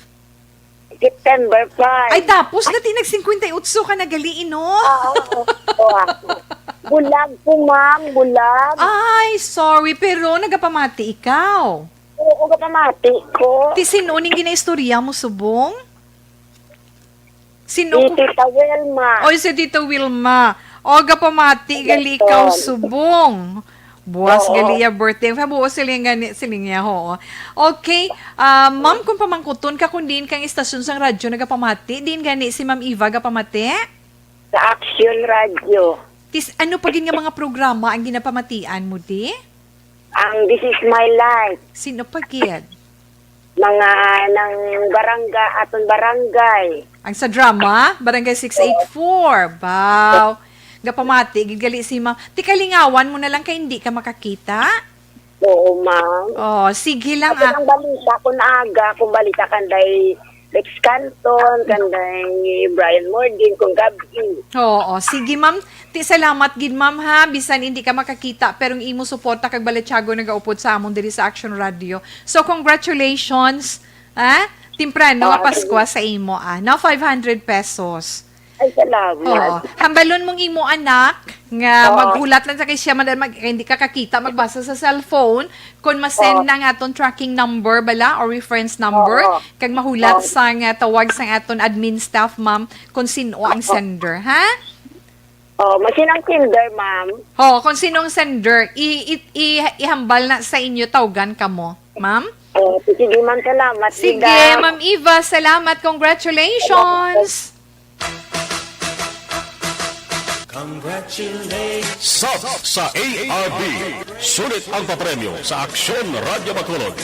September five. Ay, tapos na ti nag cinquenta y ocho ka na gali, no? Oo. Oo. Bulag po, ma'am. Bulag. Ay, sorry, pero nagapamati ikaw. Oo, kapamati ko. Ti sino ning ginaistorya mo subong? Sino Si ko? Tita Wilma. Oy, si Tita Wilma. O, gapamati, gali ikaw subong. Buwas Oo. Gali iya birthday. Habuo sila gani, sila niya, ho. Okay. Ah, ma'am, kung pamangkuton ka kung diin kang istasyon sang radyo nagapamati, diin gani si Ma'am Eva gapamati? Sa Action Radio. Tis, ano pa gid nga mga programa ang ginapamatian mo, di? Ang This Is My Life. Sino pa gid? Mga nang barangay, aton barangay. Ang sa drama, Barangay six eight four. Baw. Gapamati, gid gali si ma'am. Ti kalingawan mo na lang kay hindi ka makakita? Oo, ma'am. Oh, sige lang Kasi ah. ang balita ko na aga, kung balita kanday Lex Canton, kanday Brian Mordin, kung gabi. Oo, sige ma'am. Ti salamat gid ma'am ha, bisan hindi ka makakita pero ang imo suporta kag balatyago nagaupod sa amon diri sa Action Radio. So congratulations. Ha? Temprano nga Ah, Paskwa sa imo ah. No, five hundred pesos. Ay, salamat. Oo. Hambalon mong imo anak nga Oo. maghulat lang sa kay siya man mag, kay hindi ka kakita magbasa sa cellphone kung ma-send Oo. na nga aton tracking number bala or reference number Oo. kag mahulat Oo. sa nga tawag sa aton admin staff ma'am kung sino ang sender ha. Oh, masin ang sender, ma'am. Ho, kung sino ang sender i, i, i, ihambal na sa inyo tawgan kamo ma'am. Oh, sige, ma'am, salamat. Sige, Linda. Ma'am Eva, salamat. Congratulations. Sap sa A R B. Sulit ang papremyo sa Aksyon Radyo Bacolod.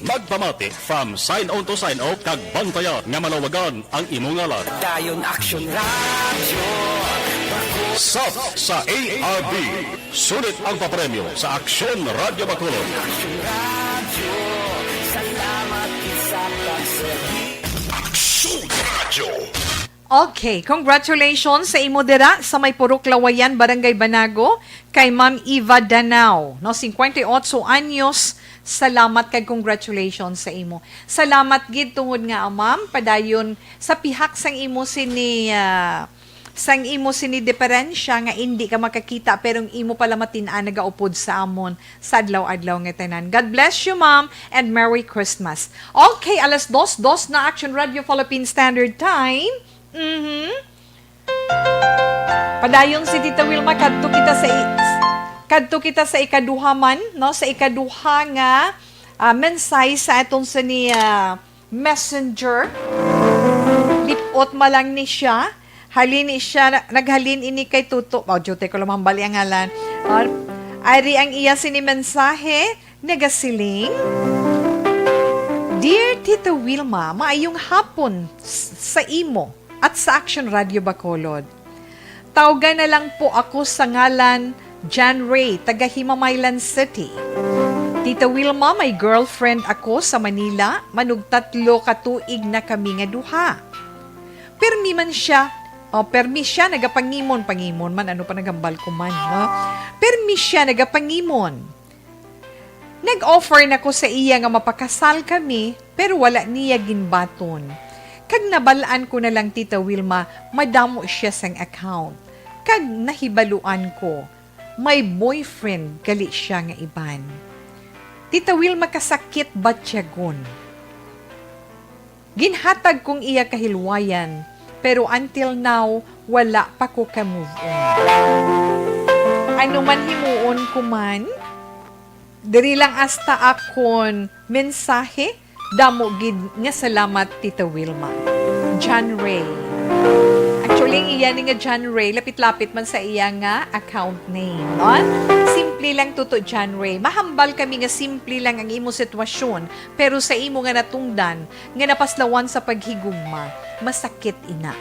Magpamati from sign on to sign off kag bantayan nga malawagan ang imo ngalan. Dayon Action Radio. Sap sa A R B. Sulit ang papremyo sa Aksyon Radyo Bacolod. Action Radio. Salamat sa pagserbi. Aksyon Radyo. Okay, congratulations sa imo dira sa may Purok Lawayan, Barangay Banago, kay Ma'am Eva Danao, no, cincuenta y ocho anyos. Salamat kag congratulations sa imo. Salamat gid tungod nga, ah, ma'am, padayon sa pihak sang imo sini, ah, sang imo sini diferensya nga indi ka makakita pero ang imo pala matin-an nagaupod sa amon sa adlaw-adlaw nga tanan. God bless you, ma'am, and Merry Christmas. Okay, alas dos, dos na Action Radio Philippine Standard Time. Mhm. Padayon si Tita Wilma, kadto kita sa i-, kadto kita sa ikaduha man, no, sa ikaduha nga, ah, mensahe sa aton sa ni, ah, messenger. Lipot man lang ni siya. Halin ni siya, na-, naghalin ini kay Tuto. Oh, duty ko lang mahambali ang ngalan. Oh, ari ang iya sini mensahe, nagasiling, Dear Tita Wilma, maayong hapon s-, sa imo at sa Action Radio Bacolod. Tawgan na lang po ako sa ngalan Jan Ray, taga Himamaylan City. Tita Wilma, may girlfriend ako sa Manila, manugtatlo ka tuig na kami nga duha. Permi man siya, o permi siya nagapangimon, pangimon man, ano pa nagambal ko man, no? Permi siya nagapangimon. Nag-offer na ko sa iya nga mapakasal kami, pero wala niya ginbaton. Kag nabal-an ko na lang, Tita Wilma, madamo siya sang account. Kag nahibaluan ko, may boyfriend gali siya nga iban. Tita Wilma, kasakit ba tiyagon? Ginhatag kong iya kahilwayan Pero until now, wala pa ko ka-move on. Ano man himuon ko man, diri lang asta akon mensahe. Damo gid nga salamat, Tita Wilma. John Ray. Actually, ang iya ni nga John Ray, lapit-lapit man sa iya nga account name, no? Simple lang, Tuto John Ray. Mahambal kami nga simple lang ang imo sitwasyon, pero sa imo nga natungdan, nga napaslawan sa paghigugma, masakit ina.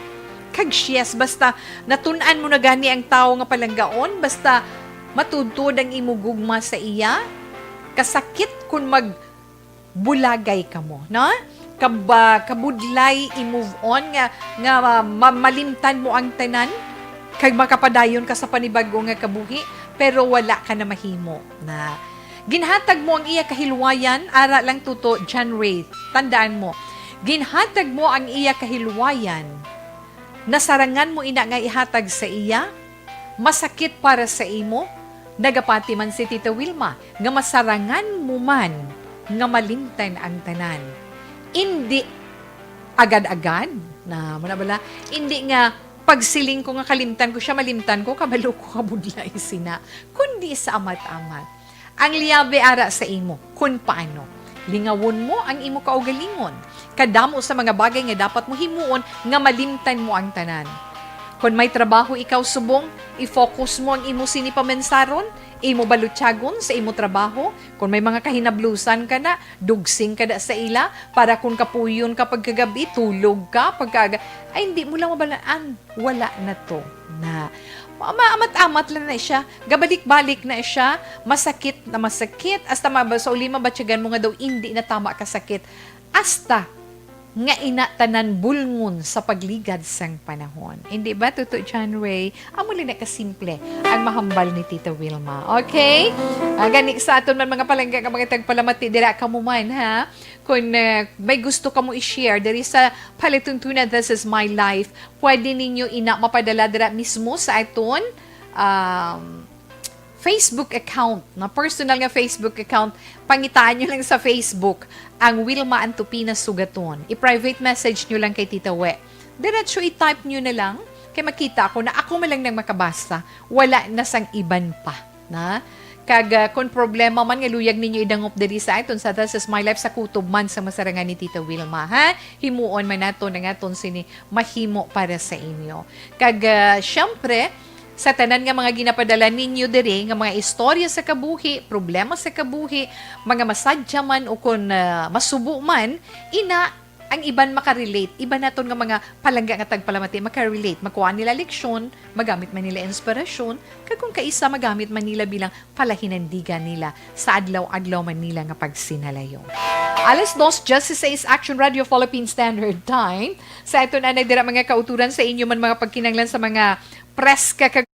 Kag yes, basta natun-an mo na gani ang tawo nga palanggaon, basta matudtod ang imo gugma sa iya, kasakit kun magbulagay kamo, no? Kab-, ah, kabudlay i-move on nga, nga, ah, ma-, malimtan mo ang tanan, kag makapadayon ka sa panibag-o nga kabuhi, pero wala ka na mahimo na. Ginhatag mo ang iya kahilwayan, ara lang, Tuto John Ray. Tandaan mo, ginhatag mo ang iya kahilwayan. Nasarangan mo ina nga ihatag sa iya? Masakit para sa imo? Nagapati man si Tita Wilma nga masarangan mo man nga malimtan ang tanan. Indi agad-agad na, mo na bala? Indi nga pagsiling ko nga kalimtan ko siya, malimtan ko, kabalo ko kabudlay sina. Kundi sa amat-amat. Ang liyabe ara sa imo, kun paano. Lingawon mo ang imo kaugalingon. Kadamo sa mga bagay nga dapat mo himuon nga malimtan mo ang tanan. Kon may trabaho ikaw subong, i-focus mo ang imo sini pamensaron, imo balutyagon sa imo trabaho. Kon may mga kahinablusan ka na, dugsing ka na sa ila, para kon kapuyon ka pagkagabi, tulog ka pagkaaga. Ay, hindi mo lang mabalaan. Wala na to. Na, ma-, maamat-amat lang na siya. Gabalik-balik na siya. Masakit na masakit. Hasta ma-, sa uli, mabatyagan mo nga daw, hindi na tama kasakit. Hasta nga ina tanan bulngon sa pagligad sang panahon. Hindi ba, Tuto John Ray? Amo lang na kasimple ang mahambal ni Tita Wilma. Okay? Ah, gani sa aton man mga palangga nga mga tagpalamati, dira kamo man, ha? Kung, ah, may gusto kamo i-share diri sa Palatuntunan, This Is My Life, pwede ninyo ina mapadala dira mismo sa aton, um, Facebook account, na personal nga Facebook account. Pangitaan nyo lang sa Facebook ang Wilma Antupina Sugaton. I-private message nyo lang kay Tita We. Diretso i-type nyo na lang, kay makita ko na ako man lang nang makabasa, wala na sang iban pa, na? Kag, ah, kon problema man nga luyag ninyo idangop diri sa aton sa This Is My Life sa kutob man sa masarangan ni Tita Wilma, ha? Himuon man naton ang aton sini mahimo para sa inyo. Kag, ah, syempre, sa tanan nga mga ginapadala ninyo diri nga mga istorya sa kabuhi, problema sa kabuhi, mga masadya man o kon, ah, masubo man, ina, ang iban makarelate. Iban naton nga mga palangga nga tagpalamati makarelate. Makuha nila leksyon, magamit man nila inspirasyon, kag kung kaisa, magamit man nila bilang palahinandigan nila sa adlaw-adlaw man nila nga pagsinalayo. Alas dos dieciséis, Action Radio Philippine Standard Time. Sa aton anay dira, mga kauturan, sa inyo man mga pagkinanglan sa mga preska kag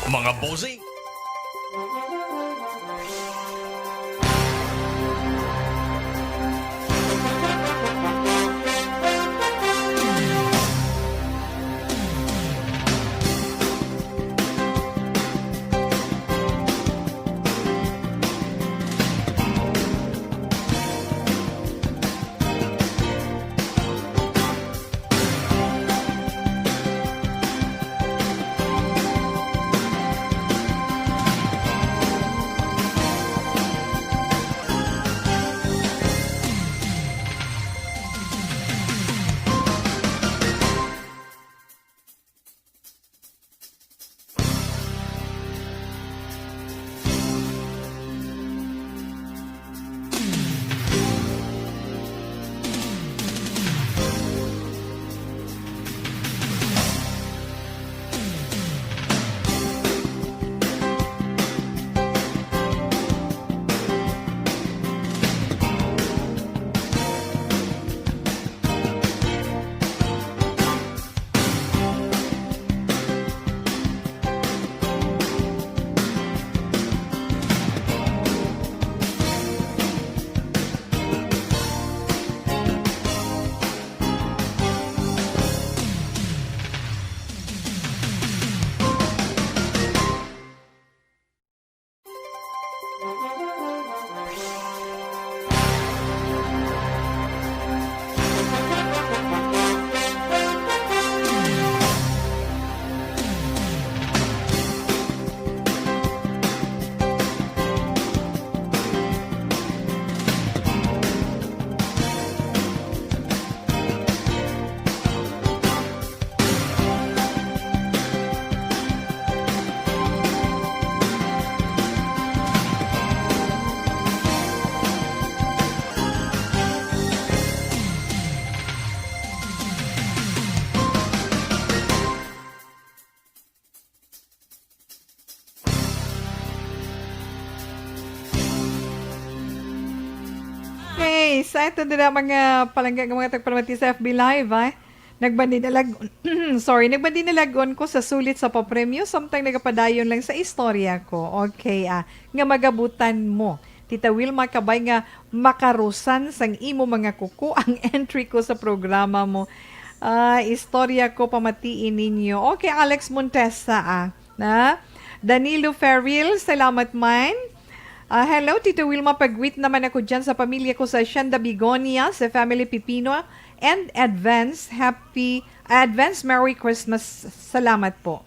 Mga bossing. Okay, sa aton dira mga palangga nga mga tagpalamati sa F B Live, ah. Nagbandi na lag-, sorry, nagbandi na lag-on ko sa sulit sa papremyo, samtang nagapadayon lang sa istorya ko. Okay, ah, nga magabutan mo. Tita Wilma, kabay nga makarusan sang imo mga kuko ang entry ko sa programa mo. Ah, istorya ko, pamatii ninyo. Okay, Alex Montesa, ah. Na? Danilo Ferril, salamat man. Ah, hello, Tito Wilma. Pag-greet naman ako dyan sa pamilya ko sa Shanda Begonia, sa family Pipino, and advance happy, advance Merry Christmas. Salamat po.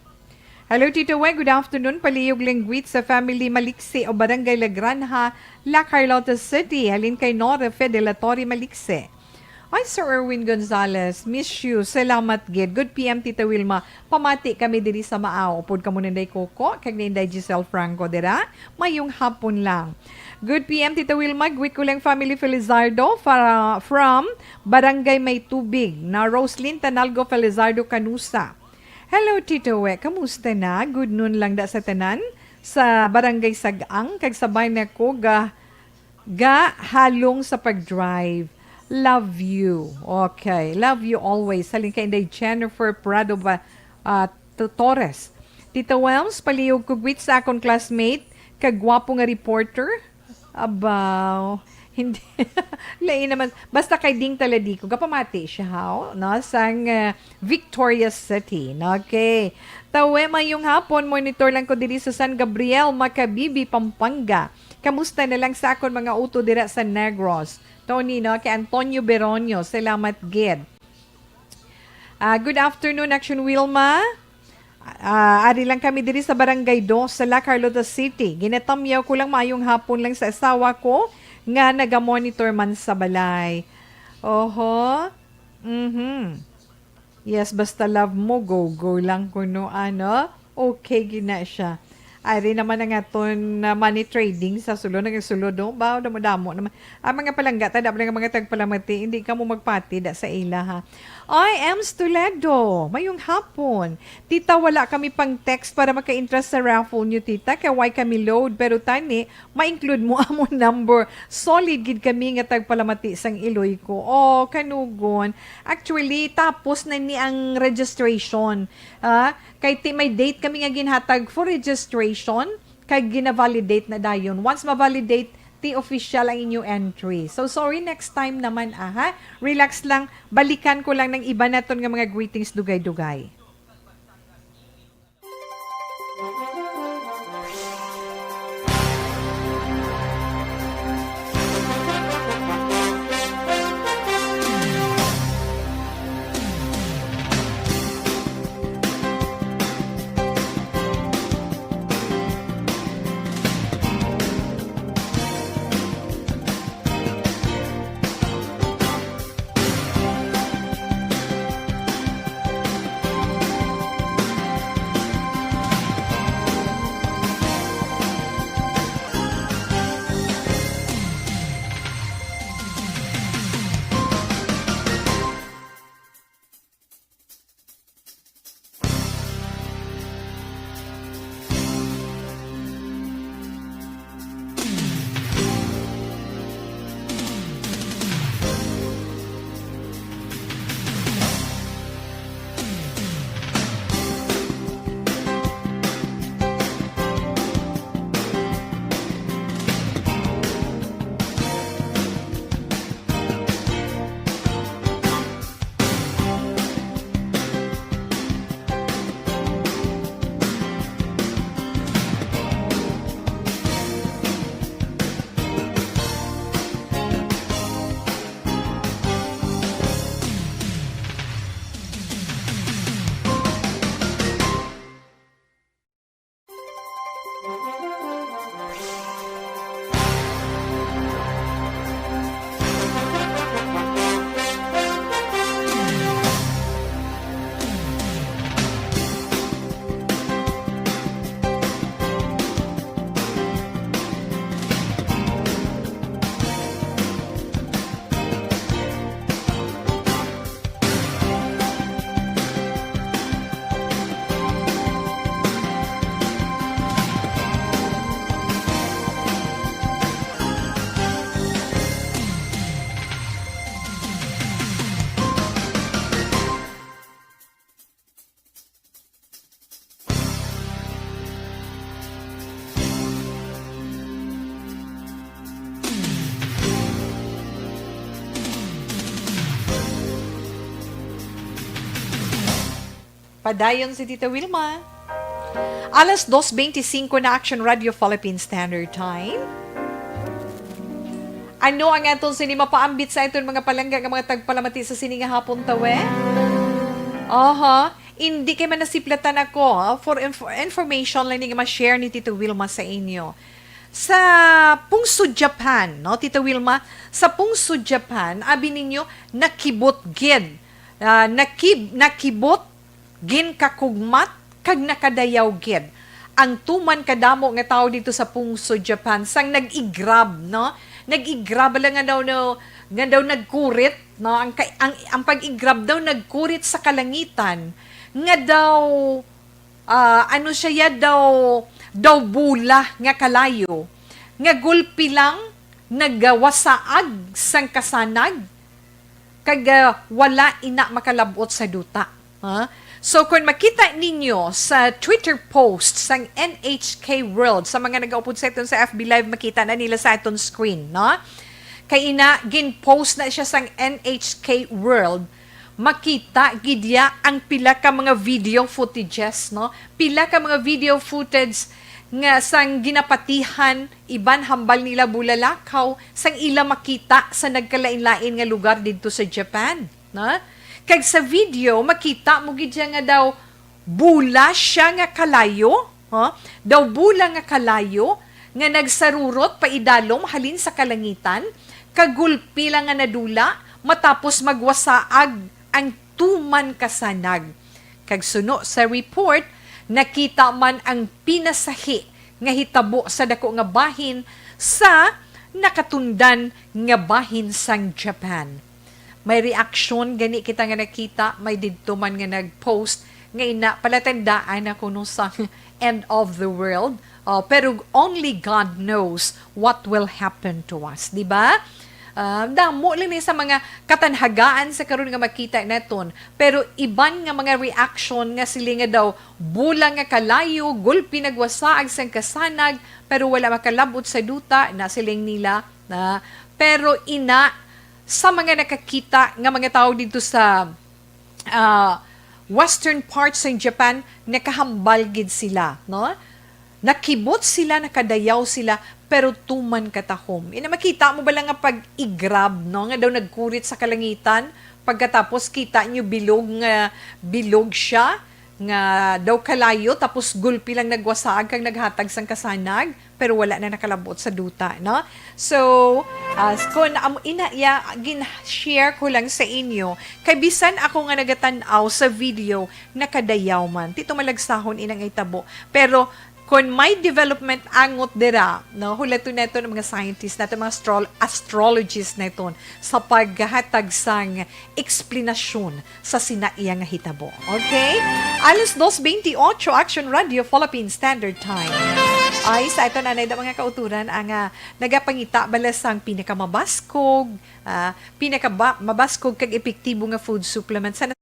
Hello, Tito Weng. Good afternoon. Palihog lang greet sa family Maliksi o Barangay La Granja, La Carlota City. Halin kay Nora Fe de la Torre Maliksi. Ay, Sir Erwin Gonzalez, miss you. Salamat gid. Good P M, Tita Wilma. Pamati kami diri sa Maaw. Upod kamo ni Inday Coco, kag ni Inday Giselle Franco dira. Mayong hapon lang. Good P M, Tita Wilma. Greet ko lang family Felizardo fa-, from Barangay May Tubig, na Roslyn Tanalgo Felizardo Canusa. Hello, Tito We. Kamusta na? Good noon lang da sa tanan sa Barangay Sag-ang, kag sabay na ko ga ga halong sa pag-drive. Love you. Okay. Love you always. Halin kay Inday Jennifer Prado ba, ah, T-, Torres. Tita Wells, palihog ko greet sa akon classmate, kag gwapo nga reporter. Abaw. Hindi. Lain naman. Basta kay Ding Taladico, gapamati siya, haw, no? Sang, ah, Victorias City. Okay. Tawe, mayong hapon. Monitor lang ko diri sa San Gabriel, Macabibi, Pampanga. Kamusta na lang sa akon mga uto dira sa Negros? Tony, no? Kay Antonio Beronio, salamat gid. Ah, good afternoon, Action Wilma. Ah, ari lang kami diri sa Barangay Dos, sa La Carlota City. Ginatamyaw ko lang, maayong hapon lang sa asawa ko nga naga-monitor man sa balay. Oho. Mhm. Yes, basta love mo, go, go lang kuno, ano? Okay, gina siya. Ari naman ang aton, ah, money trading sa sulod, nagsulod, no? Ba, damo-damo naman. Ang mga palangga, tanda mo lang ang mga tagpalamati, hindi ka mo magpati da sa ila, ha? I am Stuledo. Mayong hapon. Tita, wala kami pang text para maka-interest sa raffle nyo, tita. Kay why kami load? Pero tani, ma-include mo amon number. Solid gid kami nga tagpalamati sang iloy ko. Oh, kanugon. Actually, tapos na ni ang registration. Ah, kay ti may date kami nga ginhatag for registration, kay gina-validate na dayon. Once ma-validate, ti official ang inyo entry. So, sorry, next time naman, aha. Relax lang, balikan ko lang ng iba naton nga mga greetings dugay-dugay. Padayon si Tita Wilma. Alas dos beintisinko na, Action Radio Philippine Standard Time. Ano ang aton sini mapaambit sa aton mga palangga nga mga tagpalamati sa sini nga hapon, tawe? Aha. Hindi kay man nasiplatan ako, ah, for inf-, information lang ni nga ma-share ni Tito Wilma sa inyo. Sa Pungso, Japan, no, Tito Wilma, sa Pungso, Japan, abi ninyo, nakibot gid. Ah, nakib-, nakibot, ginkakugmat, kag nakadayaw gid ang tuman kadamo nga tawo dito sa Pungso, Japan, sang nag-igrab, no? Nag-igrab lang nga daw, no, nga daw nagkurit, no? Ang kay-, ang, ang pag-igrab daw nagkurit sa kalangitan nga daw, ah, ano siya ya daw, daw bula nga kalayo nga gulpi lang nagawasaag sang kasanag kag, ah, wala ina makalab-ot sa duta. Ha? So, kung makita ninyo sa Twitter post sang N H K World, sa mga nagaupod sa aton sa F B Live, makita na nila sa aton screen, no? Kay ina, gin-post na siya sang N H K World. Makita gid ya ang pila ka mga video footages, no? Pila ka mga video footage nga sang ginapatihan, iban hambal nila bulalakaw, sang ila makita sa nagkalain-lain nga lugar didto sa Japan, no? Kag sa video, makita mo gid siya nga daw bula siya nga kalayo, ha? Daw bula nga kalayo nga nagsarurot paidalom halin sa kalangitan, kag gulpi lang nga nadula matapos magwasaag ang tuman kasanag. Kag suno sa report, nakita man ang pinasahi nga hitabo sa dako nga bahin sa nakatundan nga bahin sang Japan. May reaksyon gani kita nga nakita, may didto man nga nag-post nga ina, palatandaan na kuno sang end of the world. Oh, pero only God knows what will happen to us, di ba? Ah, damo lang ni sa mga katanhagaan sa karon nga makita naton, pero iban nga mga reaction nga sila nga daw bula nga kalayo, gulpi nagwasaag sang kasanag, pero wala makalabot sa duta, na siling nila, na, pero ina, sa mga nakakita nga mga tawo dito sa, ah, western parts sa Japan, nakahambal gid sila, no? Nakibot sila, nakadayaw sila, pero tuman katahom. Ina, makita mo ba lang nga pag-igrab, no? Nga daw nagkurit sa kalangitan, pagkatapos kita nyo bilog nga, bilog siya, nga daw kalayo, tapos gulpi lang nagwasaag kag naghatag sang kasanag, pero wala na nakalabot sa duta, no? So, ah, kung am-, ina, ya, gin-share ko lang sa inyo, kay bisan ako nga nagatan-aw sa video, nakadayaw man. Tito malagsahon inang itabo. Pero kung may development angot dira, no, hulaton naton ang mga scientists naton, mga astro-, astrologists naton sa paghatag sang eksplanasyon sa sina iya nga hitabo. Okay? Alas dos bentiocho, Action Radio Philippine Standard Time. Ay, sa ito na, na mga kauturan ang, ah, nagapangita bala sang pinakamabaskog, ah, pinakaba-, mabaskog kag epektibo nga food supplement sa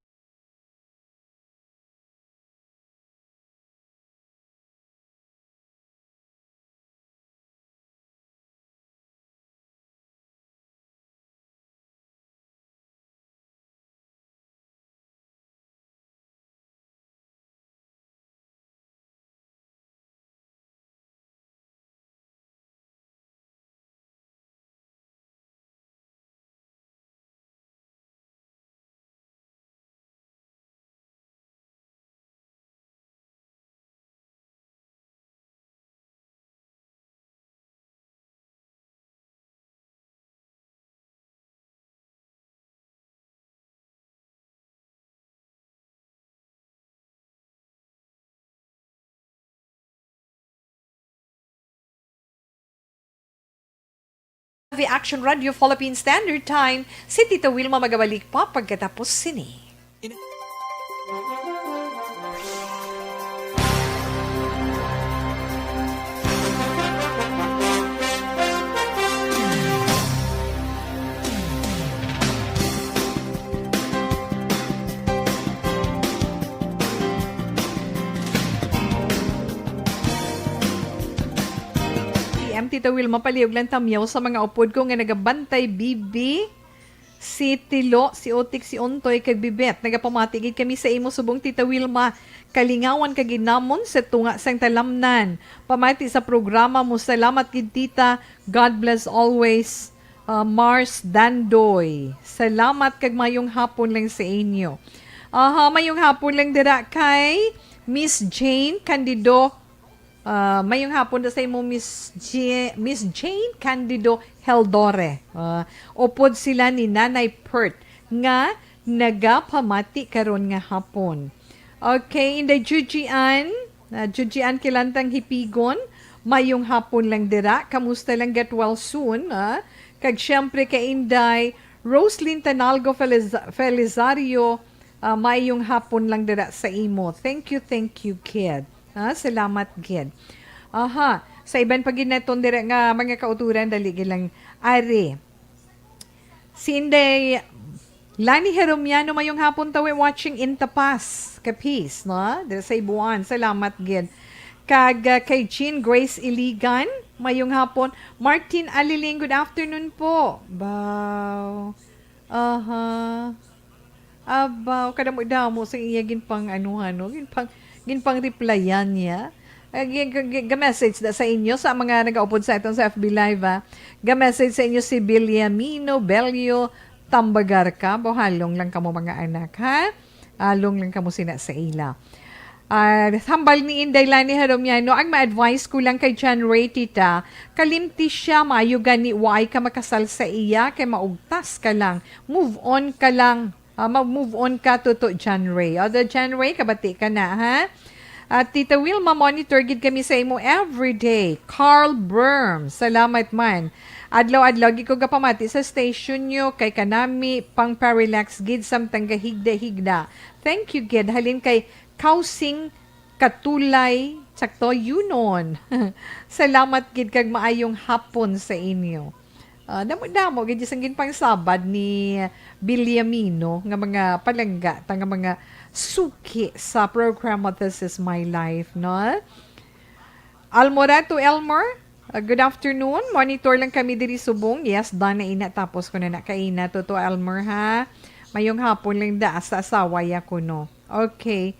V Action Radio Philippine Standard Time, si Tita Wilma magabalik pa pagkatapos sini. P M Tita Wilma, palihog lang tamyaw sa mga upod ko nga nagabantay, bibi. Si Tilo, si Otik, si Ontoy, kag Bibet, nagapamati gid kami sa imo subong, Tita Wilma. Kalingawan ka gid namon sa tunga sang talamnan. Pamati sa programa mo. Salamat gid, Tita. God bless always. Ah, Mars Dandoy. Salamat kag mayong hapon lang sa inyo. Aha, mayong hapon lang dira kay Miss Jane Candido. Ah, mayong hapon da sa imo, Miss Je-, Miss Jane Candido Heldore. Ah, upod sila ni Nanay Pert nga nagapamati karon nga hapon. Okay, Inday Juji Ann, ah, Juji Ann Kilantang Hipigon, mayong hapon lang dira. Kamusta lang, get well soon, ah? Kag siyempre kay Inday Roslyn Tanalgo Feliz-, Felizario, ah, mayong hapon lang dira sa imo. Thank you, thank you, kid. Ah, salamat, kid. Aha, sa iban pa gid naton dira nga mga kauturan, dali gid lang. Ari. Si Inday Lani Heromiano, mayong hapon, tawi, watching in Tapas, Capiz, no? Dira sa Ibuan. Salamat gid. Kag, ah, kay Jean Grace Iligan, mayong hapon. Martin Aliling, good afternoon po. Baw. Aha. Abaw, kadamo-damo sa iya ginpang anuhan, no? Ginpang, ginpang replyan niya. Ah, gi-, gi-, gi-, ga-message na sa inyo, sa mga nagaupod sa aton sa F B Live, ah. Ga-message sa inyo si Biliamino Belio Tambagarca. Buhalong lang kamo, mga anak, ha? Along lang kamo sina sa ila. Ah, hambal ni Inday Lani Jaromiano, ang ma-advise ko lang kay John Ray, tita, kalimti siya, maayo gani, waay ka makasal sa iya, kay maugtas ka lang. Move on ka lang. Ah, mag-move on ka, Toto John Ray. O, the John Ray, kabati ka na, ha? At Tita Wilma, monitor gid kami sa imo everyday. Carl Berm, salamat man. Adlaw-adlaw gid ko gapamati sa station nyo, kay kanami pang pa-relax gid samtang gahigda-higda. Thank you gid. Halin kay Kausing Katulay, sakto, Yunon. Salamat gid kag maayong hapon sa inyo. Ah, damo-damo gid sang ginpangsabad ni Biliamino nga mga palangga ta nga mga suki sa programa This Is My Life, no? Almorato Elmer, ah, good afternoon. Monitor lang kami diri subong. Yes, done na ina. Tapos ko na na kaina. Toto Elmer, ha? Mayong hapon lang da sa asawa ya ko, no? Okay.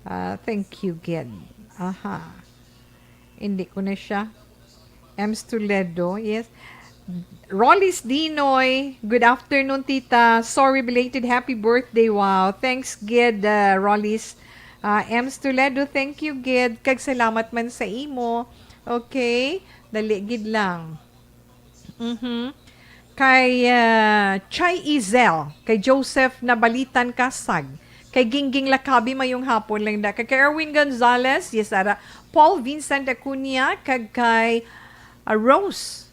Ah, thank you, gid. Aha. Hindi ko na siya. Ems Toledo, yes. Rollis Dinoy, good afternoon, tita. Sorry, belated happy birthday. Wow, thanks, gid, uh, Rollis. Uh, Ems Toledo, thank you, gid. Kag salamat man sa imo. Okay, dali gid lang. Mhm. Kay, ah, Chay Izel, kay Joseph Nabalitan Kasag, kay Gingging Lakabi, mayong hapon lang da. Kay, kay Erwin Gonzalez, yes, ara. Paul Vincent Acuna, kag kay, ah, Rose.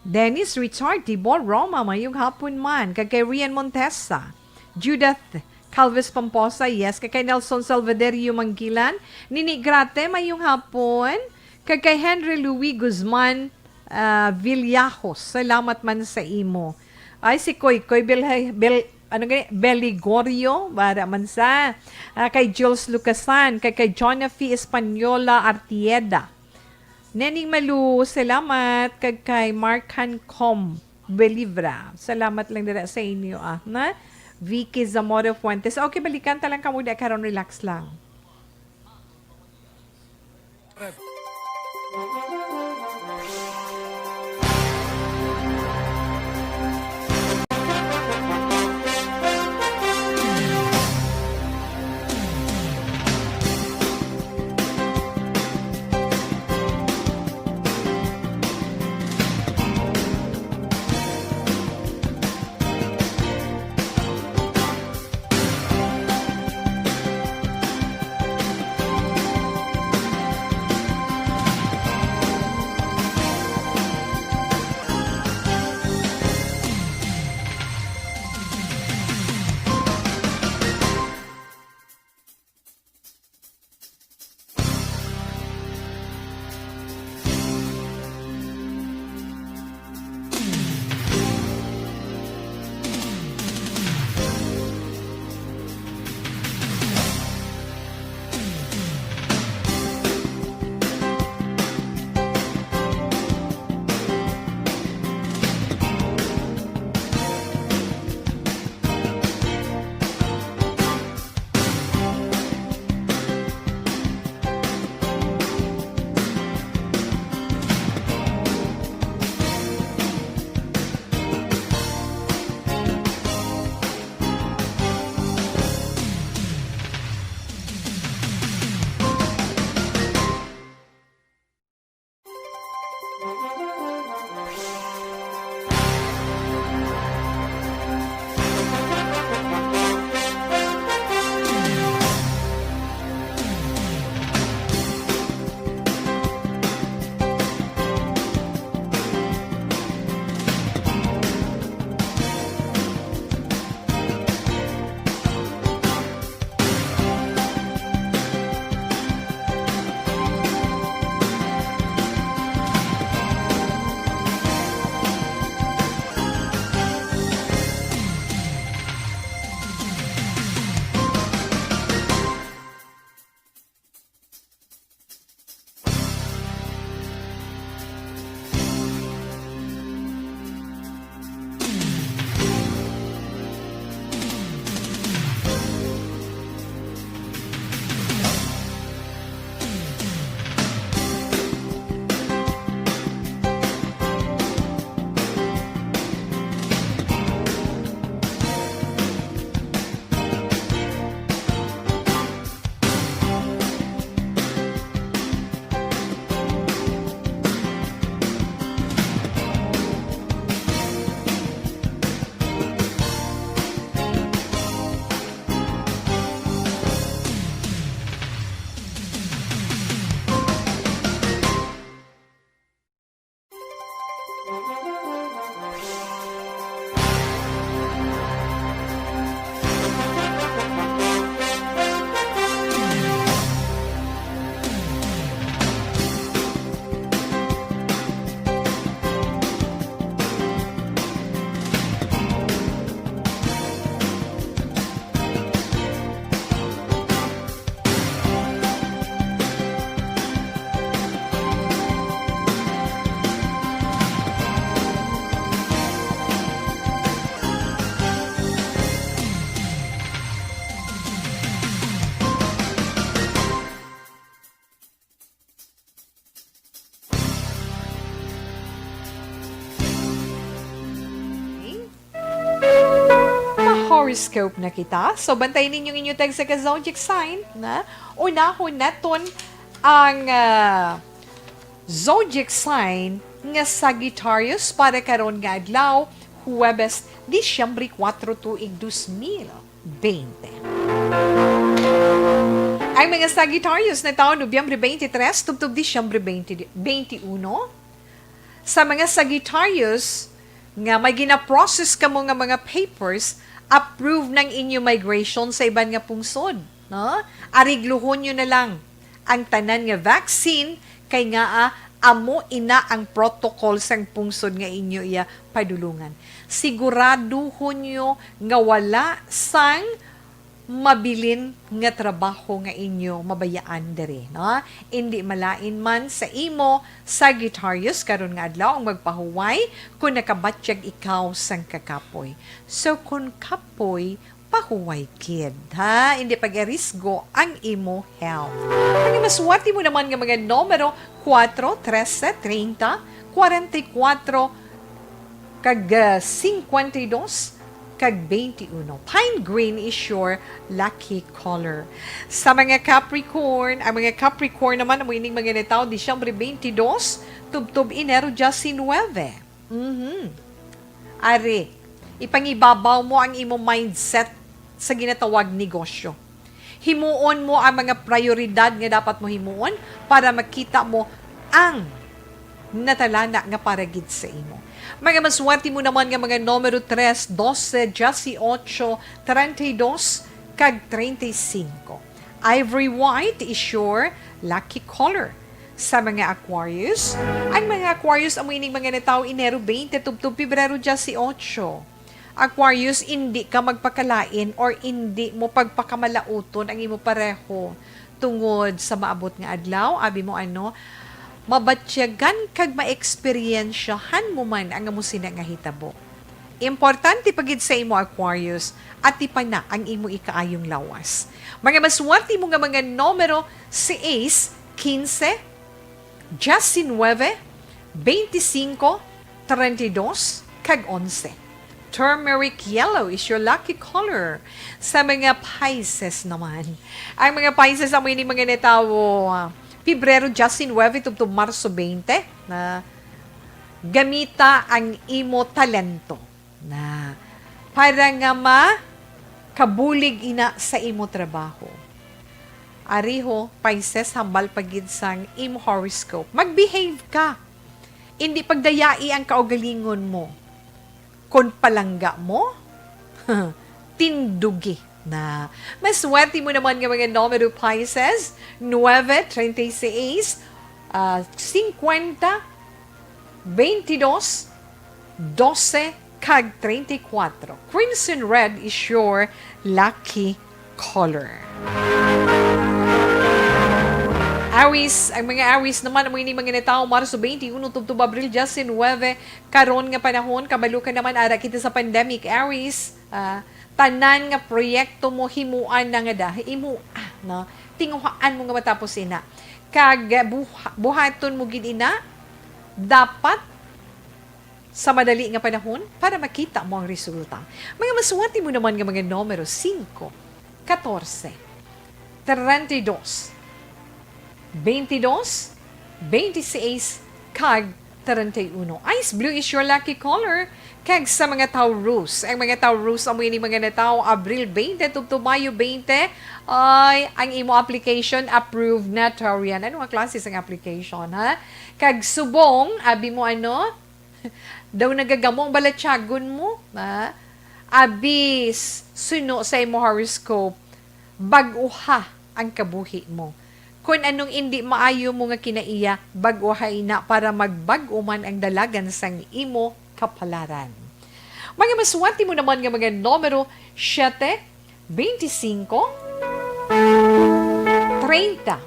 Dennis Richard Tibor Roma, mayong hapon man. Kag kay Rian Montesa, Judith Calvis Pomposa, yes. Kag kay Nelson Salvaderio Manggilan, Nini Grate, mayong hapon. Kag kay Henry Louis Guzman, ah, Villajos, salamat man sa imo. Ay, si Koy Koy Bel, Bel, ano gani? Beligorio, bara man sa, ah, kay Jules Lucasan, kay, kay Jonafi Española Artieda. Nening Malu, salamat. Kag kay Mark Hancom Belivra, salamat lang dira sa inyo, ah, na? Vicky Zamora Fuentes. Okay, balikan ta lang kamo da karon, relax lang. Okay. Pa-horoscope na kita. So, bantayan ninyo ang inyo tagsa ka zodiac sign na unahon naton ang, ah, zodiac sign nga Sagittarius para karon nga adlaw, Huwebes, Disyembre kuwatro, tuig dos mil bente. Ang mga Sagittarius natawo Nobyembre twenty-three tubtob Disyembre twenty, twenty-one. Sa mga Sagittarius nga may gina-process kamo nga mga papers, approve ng inyo migration sa iban nga pungsod, no? Arigluhon nyo na lang ang tanan nga vaccine, kay ngaa amo ina ang protocol sang pungsod nga inyo iya padulungan. Siguraduhon nyo nga wala sang mabilin nga trabaho nga inyo mabayaan diri, no? Indi malain man sa imo, Sagittarius, karon nga adlaw ang magpahuway kon nakabatyag ikaw sang kakapoy. So, kon kapoy, pahuway gid, ha? Indi pag-arisgo ang imo health. Ang maswerte mo naman nga mga numero, kuwatro, trese, treinta, kwarenta y kuwatro, kag, ah, singkwenta y dos, kag bente uno. Pine green is your lucky color. Sa mga Capricorn, ang mga Capricorn naman, amo ining mga natawo Disyembre twenty-two, tubtob Enero diecinuebe. Mhm. Ari, ipangibabaw mo ang imo mindset sa ginatawag negosyo. Himuon mo ang mga prioridad nga dapat mo himuon para makita mo ang natalana nga para gid sa imo. Mga maswerte mo naman nga mga numero tres, dose, dieciocho, treinta y dos, kag treinta y cinco. Ivory white is your lucky color. Sa mga Aquarius, ang mga Aquarius amo ining mga natawo Enero twenty tubtob Pebrero dieciocho. Aquarius, indi ka magpakalain or indi mo pagpakamalauton ang imo pareho tungod sa maabot nga adlaw. Abi mo ano, mabatyagan kag maeksperyensyahan mo man ang amo sina nga hitabo. Importante pa gid sa imo, Aquarius, atipana ang imo ikaayong lawas. Mga maswerte mo nga mga numero, sais, quince, diecinuebe, veinticinco, treinta y dos, kag onse. Turmeric yellow is your lucky color. Sa mga Pisces naman, ang mga Pisces amo ini mga natawo, ah, Pebrero diecinuebe tubtob Marso twenty, na Gamita ang imo talento na para nga makabulig ina sa imo trabaho. Ariho, Pisces, hambal pa gid sang imo horoscope. Mag-behave ka. Indi pagdayai ang kaugalingon mo. Kon palangga mo, tindugi na. Maswerte mo naman nga mga numero, Pisces, nuebe, treinta y seis, ah, cincuenta, veintidós, doce, kag treinta y cuatro. Crimson red is your lucky color. Aries, ang mga Aries naman, amo ini mga natawo Marso twenty-one tubtob Abril diecinuebe. Karon nga panahon, kabalo ka naman, ara kita sa pandemic, Aries. Ah, tanan nga proyekto mo, himuan na nga da, himuan, no? Tinguhaan mo nga matapos ina. Kag buha-, buhaton mo gid ina, dapat sa madali nga panahon para makita mo ang resulta. Mga maswerte mo naman nga mga numero, singko, katorse, treinta y dos, veintidós, veintiséis, kag treinta y uno. Ice blue is your lucky color. Kag sa mga Taurus, ang mga Taurus amo ini mga natawo Abril twenty tubtob Mayo twenty, ay ang imo application approved na, Taurian. Ano nga klase sang application, ha? Kag subong, abi mo ano? Daw nagagamo ang balatyagon mo, ha? Abi s-, suno sa imo horoscope, bag-uha ang kabuhi mo. Kon anong indi maayo mo nga kinaiya, bag-uha ina para magbag-o man ang dalagan sang imo kapalaran. Mga maswerte mo naman nga mga numero, siyete, veinticinco, treinta,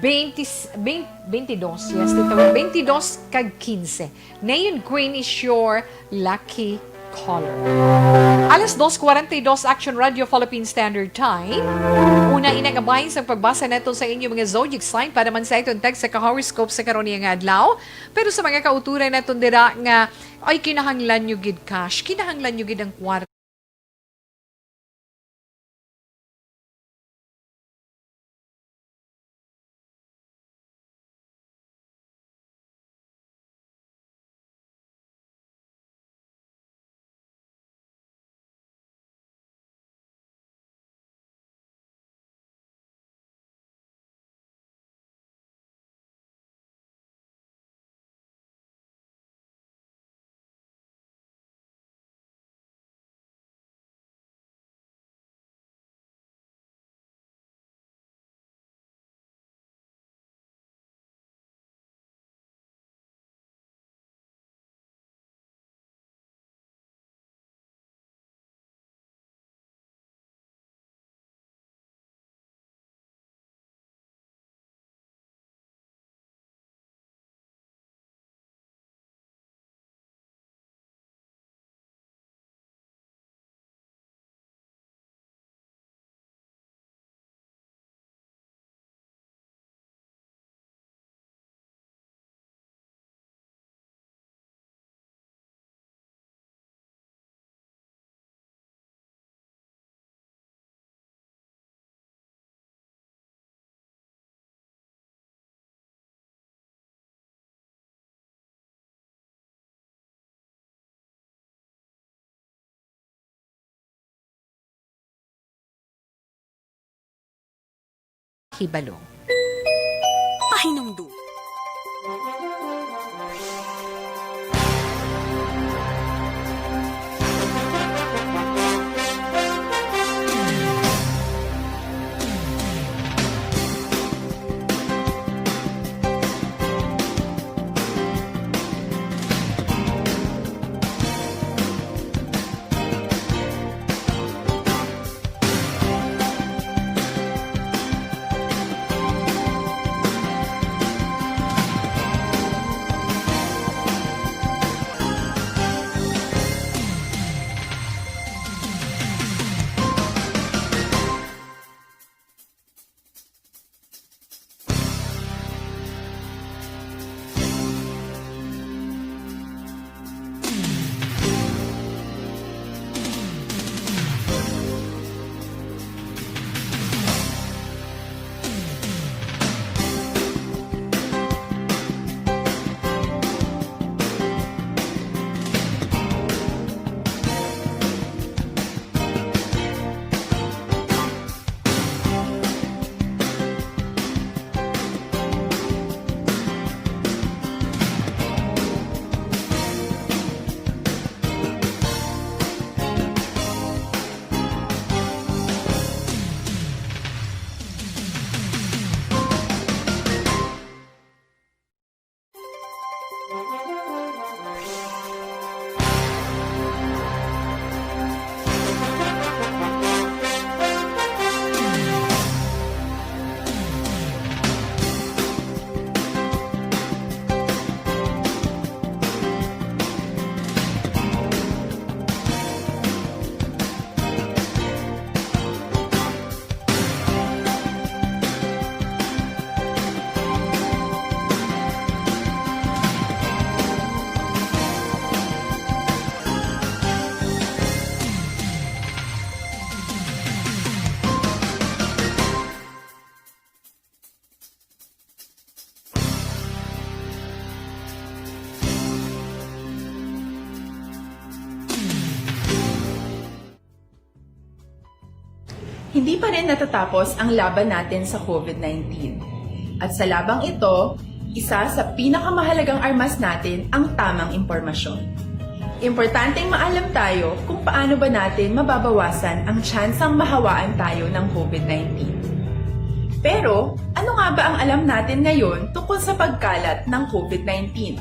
twenty, twenty, twenty-dos, yes, tita, twenty-dos kag quince. Neon green is your lucky color. Alas dos cuarenta y dos, Action Radio Philippine Standard Time. Una ina nga bahin sang pagbasa naton sa inyo mga zodiac sign para man sa iton text sa ka-horoscope sa karon nga adlaw. Pero sa mga kauturan naton dira nga, ay, kinahanglan nyo gid cash, kinahanglan nyo gid ang kwarta. Hibalo. Pahinumdom. Hindi pa rin natatapos ang laban natin sa COVID nineteen. At sa labang ito, isa sa pinakamahalagang armas natin ang tamang impormasyon. Importanteng maalam tayo kung paano ba natin mababawasan ang tsansang mahawaan tayo ng COVID nineteen. Pero, ano nga ba ang alam natin ngayon tungkol sa pagkalat ng COVID nineteen?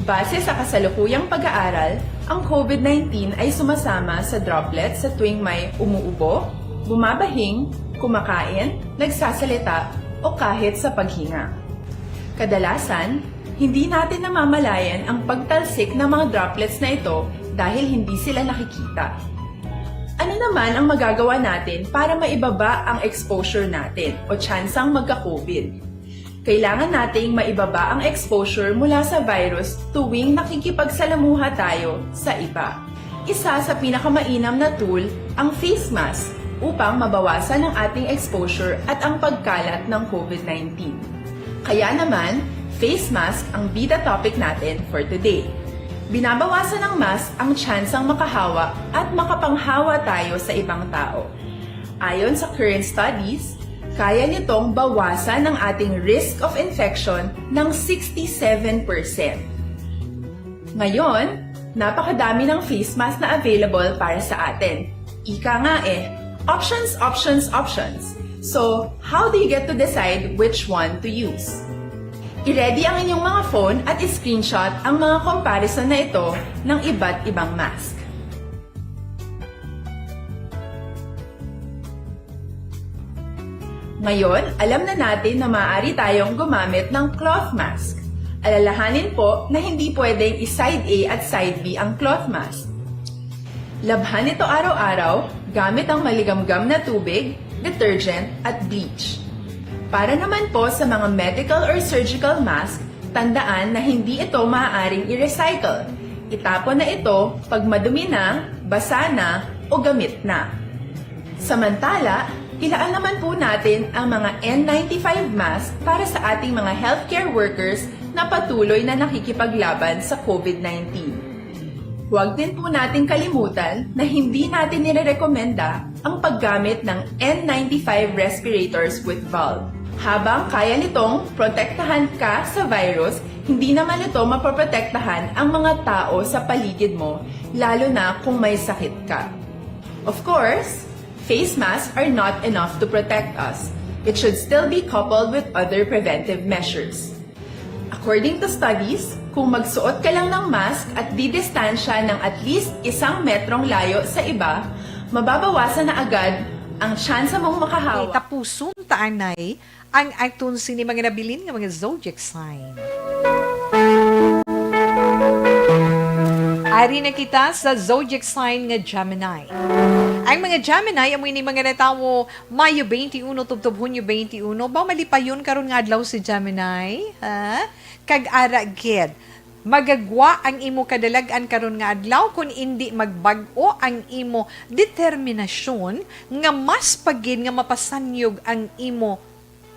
Base sa kasalukuyang pag-aaral, ang COVID nineteen ay sumasama sa droplets sa tuwing may umuubo, bumabahing, kumakain, nagsasalita, o kahit sa paghinga. Kadalasan, hindi natin namamalayan ang pagtalsik ng mga droplets na ito dahil hindi sila nakikita. Ano naman ang magagawa natin para maibaba ang exposure natin o tsansang magka-COVID? Kailangan nating maibaba ang exposure mula sa virus tuwing nakikipagsalamuha tayo sa iba. Isa sa pinakamainam na tool ang face mask upang mabawasan ang ating exposure at ang pagkalat ng COVID nineteen. Kaya naman, face mask ang bida topic natin for today. Binabawasan ng mask ang tsansang makahawa at makapanghawa tayo sa ibang tao. Ayon sa current studies, kaya nitong bawasan ang ating risk of infection ng sixty-seven percent. Ngayon, napakadami ng face mask na available para sa atin. Ika nga eh, options, options, options. So, how do you get to decide which one to use? I-ready ang inyong mga phone at i-screenshot ang mga comparison na ito ng iba't ibang mask. Ngayon, alam na natin na maaari tayong gumamit ng cloth mask. Alalahanin po na hindi pwedeng i-side A at side B ang cloth mask. Labhan ito araw-araw gamit ang maligamgam na tubig, detergent, at bleach. Para naman po sa mga medical or surgical mask, tandaan na hindi ito maaaring i-recycle. Itapon na ito pag madumi na, basa na, o gamit na. Samantala, ilaan naman po natin ang mga N ninety-five mask para sa ating mga healthcare workers na patuloy na nakikipaglaban sa COVID nineteen. Huwag din po natin kalimutan na hindi natin nirerekomenda ang paggamit ng N ninety-five respirators with valve. Habang kaya nitong protektahan ka sa virus, hindi naman ito mapoprotektahan ang mga tao sa paligid mo, lalo na kung may sakit ka. Of course, face masks are not enough to protect us. It should still be coupled with other preventive measures. According to studies, kung magsuot ka lang ng mask at didistansya ng at least isang metrong layo sa iba, mababawasan na agad ang tsansa mong makahawa. Tapuson ta anay ang aton sini mga nabilin nga mga zodiac sign. Ari na kita sa zodiac sign nga Gemini. Ang mga Gemini amo ini mga natawo Mayo twenty-one tubtob Hunyo twenty-one. Ba malipayon karon nga adlaw si Gemini? Ha? Kag ara gid, magagwa ang imo kadalag-an karon nga adlaw kon indi magbag-o ang imo determinasyon nga mas pa gid nga mapasanyog ang imo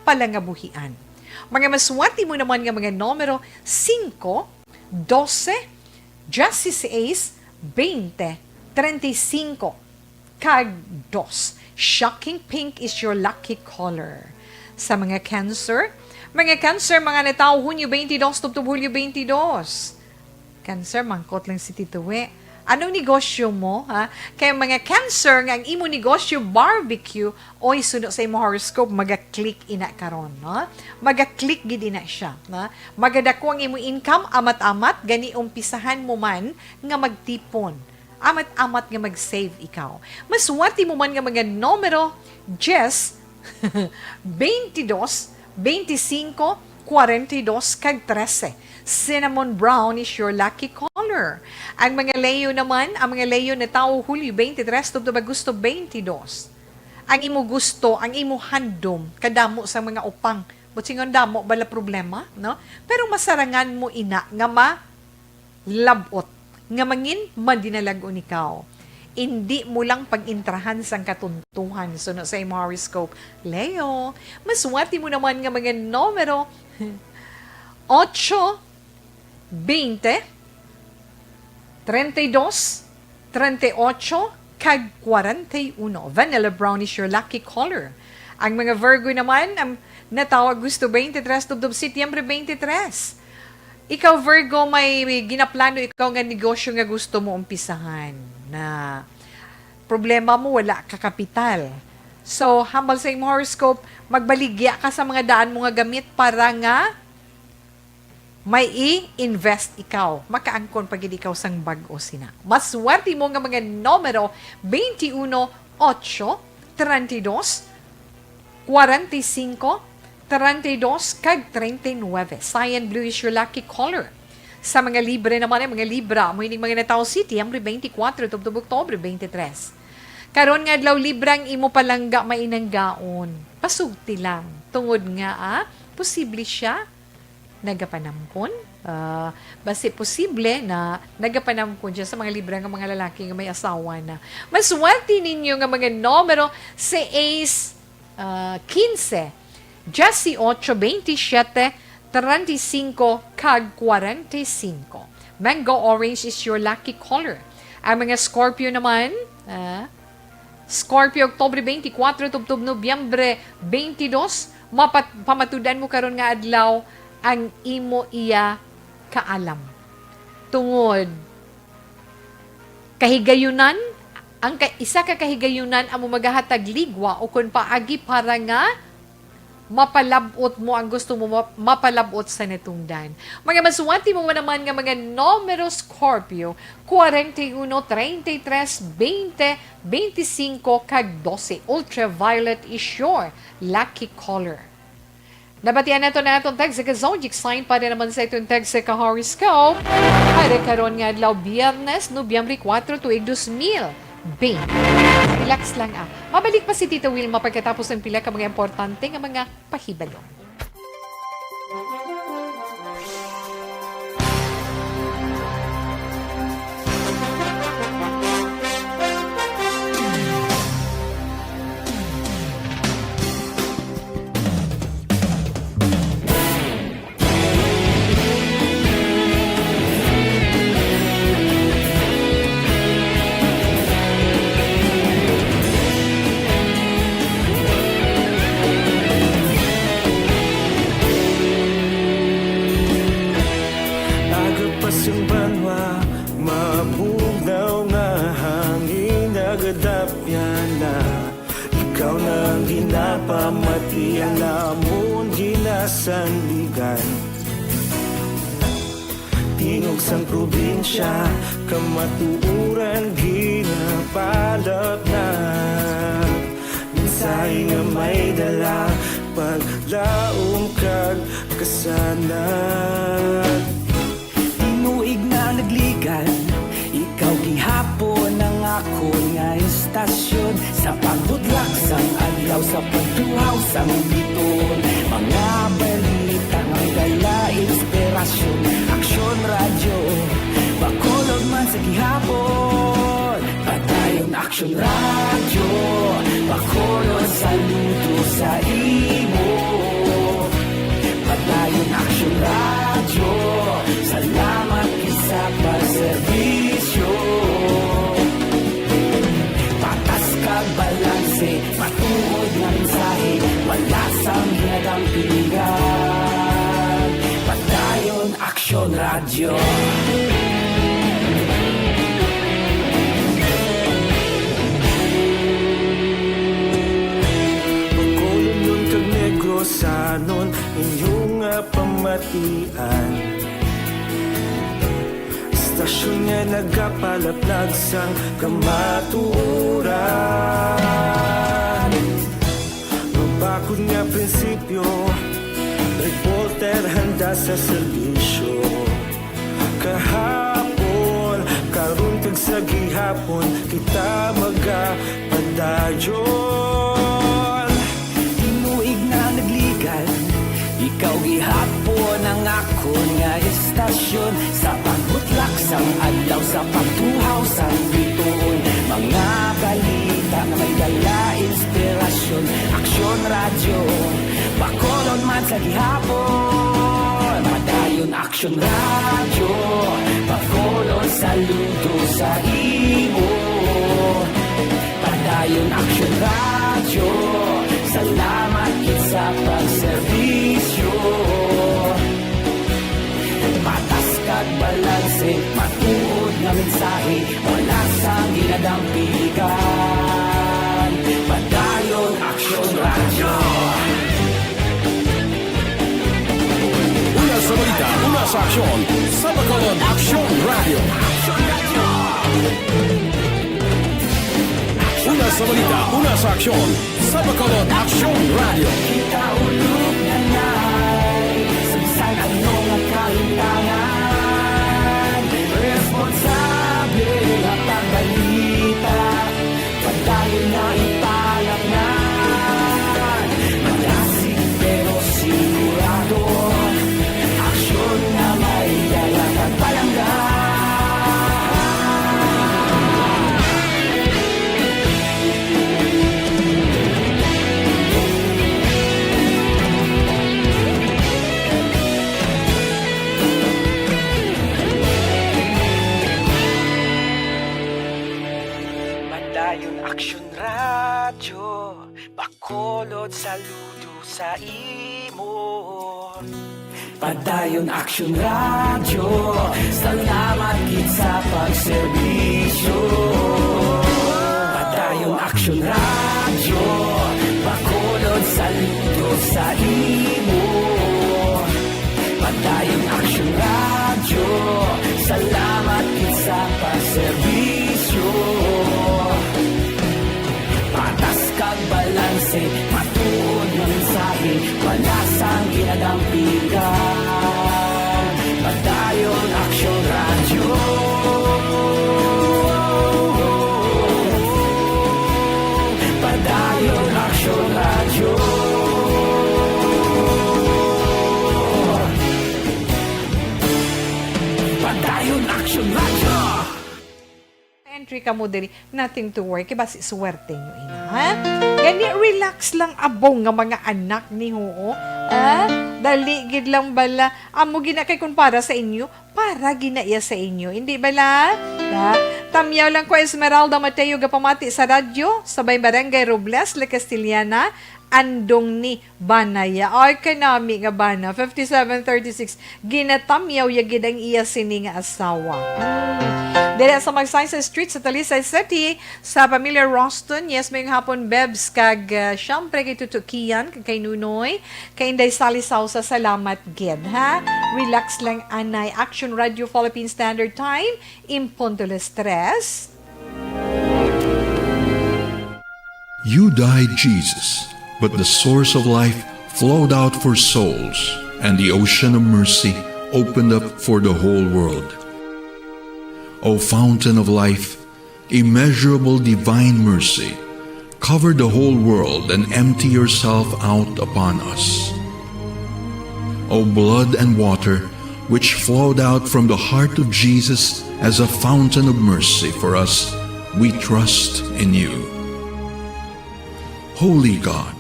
palangabuhian. Mga maswati mo naman nga mga numero, singko, dose, diyesiseis, beinte, treinta y cinco, kag dos. Shocking pink is your lucky color. Sa mga Cancer, mga Cancer, mga natawo Hunyo twenty-two tubtob Hulyo twenty-two. Cancer, mangkot lang si Tito We. Anong negosyo mo, ha? Kay mga Cancer nga ang imo negosyo barbecue, oy, suno sa imo horoscope, maga-click ina karon, no? Maga-click gid ina siya, no? Magadako ang imo income, amat-amat, gani umpisahan mo man nga magtipon. Amat-amat nga mag-save ikaw. Maswati mo man nga mga numero, diyes, beinte dos, beinte singko, kwarenta y dos, kag trese. Cinnamon brown is your lucky color. Ang mga Leo naman, ang mga Leo natawo Hulyo twenty-three tubtob Agosto twenty-two. Ang imo gusto, ang imo handom, kadamo sa mga upang. Buot silingon damo bala problema, no? Pero masarangan mo ina nga ma-, labot nga mangin madinalag-on ikaw. Indi mo lang pag-intrahan sang katuntuhan suno sa imo horoscope. Leo, maswati mo naman nga mga numero ocho, beinte, treinta y dos, treinta y ocho, kag kwarenta y uno. Vanilla brown is your lucky color. Ang mga Virgo naman, ang natawag gusto twenty-three tubtob Setyembre twenty-three. Ikaw, Virgo, may ginaplano ikaw nga negosyo nga gusto mo umpisahan. Na problema mo, wala ka kapital. So, hambal sa imong horoscope, magbaligya ka sa mga daan mo nga gamit para nga may i-invest ikaw. Makaangkon pa gid ikaw sang bag-o sina. Maswerte mo nga mga numero, twenty-one, ocho, treinta y dos, kwarenta y cinco, treinta y dos, kag treinta y nueve. Cyan blue is your lucky color. Sa mga Libre naman, ang mga Libra, amo ining mga natawo Setyembre twenty-four tubtob Oktubre twenty-three. Karon nga adlaw, Libra, ang imo palangga mainanggaon. Pasugti lang, tungod nga, ah, posible siya nagapanamkon. Ah, basi posible na nagapanamkon siya sa mga Libra nga mga lalaki nga may asawa na. Maswerte ninyo nga mga numero, seis, ah, quince, dieciocho, veintisiete, treinta y cinco, kag kwarenta y cinco. Mango orange is your lucky color. Ang mga Scorpio naman, ah, Scorpio, Oktubre twenty-four tubtob Nobyembre twenty-two, mapat-, pamatudan mo karon nga adlaw ang imo iya kaalam. Tungod kahigayunan, ang ka-, isa ka kahigayunan amo magahatag ligwa o kon paagi para nga mapalab-ot mo ang gusto mo ma-, mapalab-ot sa natungdan. Mga maswerte mo naman nga mga numero, Scorpio, kwarenta y uno, treinta y tres, veinte, veinticinco, kag doce. Ultraviolet is your lucky color. Nabatian nato na atong tagsa ka zodiac sign para naman sa itong tagsa ka horoscope. Para karon nga adlaw, Biyernes, Nobyembre kuwatro, tuig dos mil bente. Relax lang, ah. Mabalik pa si Tita Wilma pagkatapos ng pila ka mga importante nga mga pahibalo. Aga pa sang banwa, mabugnaw nga hangin, nagadapyan na. Ikaw na ang ginapamati, ang lamon ginasandigan. Tingog sang probinsya, kamatuoran ginapalat na. Mensahe nga may dala, paglaom kag kasanag. Tinuig na nagligan, ikaw gihapon ang akon nga istasyon. Sa pagbutlak sang adlaw, sa pagtuhaw sang bituon, mga balita nga dala inspirasyon. Aksyon Radyo, Bacolod man sa gihapon. Padayon Aksyon Radyo, Bacolod, saludo sa imo. Padayon Aksyon Radyo, salamat gid sa pagserbisyo. Patas kag balanse, matuod nga mensahe, wala sang hinadampingan. Padayon Aksyon Radyo. Bacolodnon kag Negrosanon, inyo nga pamatian. Istasyon nga nagapalaplag sang kamatuoran. Mabakod nga prinsipyo, reporter handa sa serbisyo. Kahapon, karon kag sa gihapon, kita magapadayon. Tinuig na nagligan, ikaw gihapon ang akon nga istasyon. Sa pagbutlak sang adlaw, sa pagtuhaw sang bituon, mga balita nga may dala inspirasyon. Aksyon Radyo, Bacolod man sa gihapon. Padayon Aksyon Radyo, Bacolod, saludo sa imo. Dampigan, Padayon Aksyon Radyo. Una sa balita, una sa aksyon, sa Bacolod Aksyon Radyo. Una sa balita, una sa aksyon, sa Bacolod Aksyon Radyo. Kita ulog na nay, sa bisan ano nga kalimtangan, responsable nga pagbalita, padayon na ipalangnan. Malasig pero sigurado, aksyon nga may dala kag palangga. Padayon Aksyon Radyo, Bacolod, saludo sa imo. Padayon Aksyon Radyo, salamat gid sa pagserbisyo. Padayon Aksyon Radyo, Bacolod, saludo sa imo. Padayon Aksyon Radyo, salamat gid sa pagserbisyo. Patas kag balanse, matuod nga mensahe, palasang ginadampigan. Padayon Aksyon Radyo. Padayon Aksyon Radyo. Padayon Aksyon Radyo. Entry kamo diri, nothing to worry, kay basi swerte nyo ina, ha? Gani, relax lang, abong nga mga anak ni, oo. Ha? Dali gid lang bala. Amo gina kay kung para sa inyo, para gina iya sa inyo. Hindi bala? Ha? Tamyaw lang ko, Esmeralda Mateo, gapamati sa radyo, sa may Barangay Robles, La Castellana, andong ni bana ya. Ay, kanami nga bana. Fifty-seven thirty-six. Ginatamyaw ya gid ang iya sini nga asawa. Hmm. Diri sa Magsaysay Street sa Talisay City, sa pamilya Roston. Yes, mayong hapon, Bebs, kag, ah, syempre kay Tuto Kian, kag kay Nunoy, kay Inday Sally Sausa, salamat gid, ha? Relax lang, anay. Action Radio Philippine Standard Time, in punto las tres. You died, Jesus, but the source of life flowed out for souls, and the ocean of mercy opened up for the whole world. O fountain of life, immeasurable divine mercy, cover the whole world and empty yourself out upon us. O blood and water, which flowed out from the heart of Jesus as a fountain of mercy for us, we trust in you. Holy God,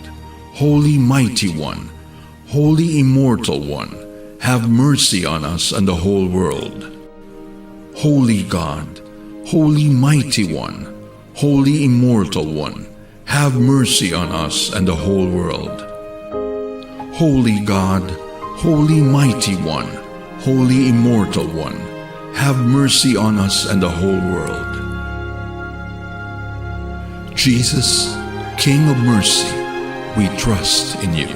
Holy Mighty One, Holy Immortal One, have mercy on us and the whole world. Holy God, Holy Mighty One, Holy Immortal One, have mercy on us and the whole world. Holy God, Holy Mighty One, Holy Immortal One, have mercy on us and the whole world. Jesus, King of mercy, we trust in you.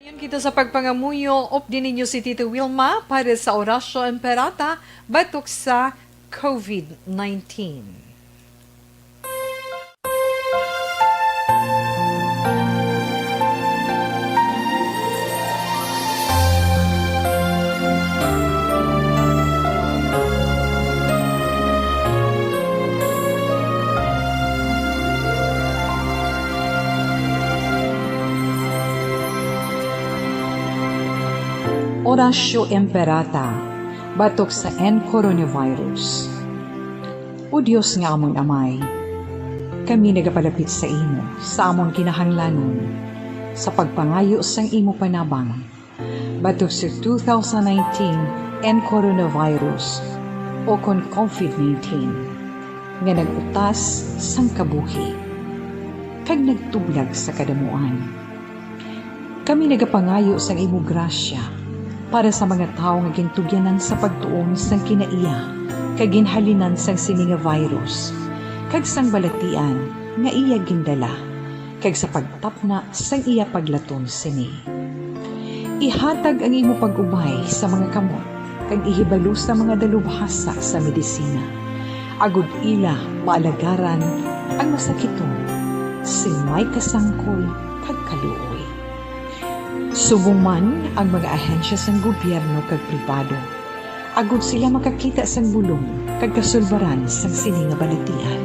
Dayon kita sa pagpangamuyo, updi ninyo si Tito Wilma para sa Oratio Imperata batok sa COVID nineteen. Oratio Imperata, batok sa N coronavirus. O Dios nga amon Amay, kami nagapalapit sa imo sa amon kinahanglanon sa pagpangayo sang imo panabang batok sa two thousand nineteen N coronavirus, o kon COVID nineteen, nga nag-utas sang kabuhi. kag nagtublag sa kadamuan. Kami nagapangayo sang imo grasya para sa mga tawo nga gintugyanan sa pagtuon sang kinaiya kag ginhalinan sang sini nga virus, kag sang balatian nga iya gindala, kag sa pagtapna sang iya paglaton sini. Ihatag ang imo pag-ubay sa mga kamot kag ihibalo sa mga dalubhasa sa medisina, agod ila maalagaran ang masakiton sing may kasangkol kag kaluoy. Subong man ang mga ahensya sang gobyerno kag pribado, agod sila makakita sang bulong kag kasulbaran sang sini nga balatian.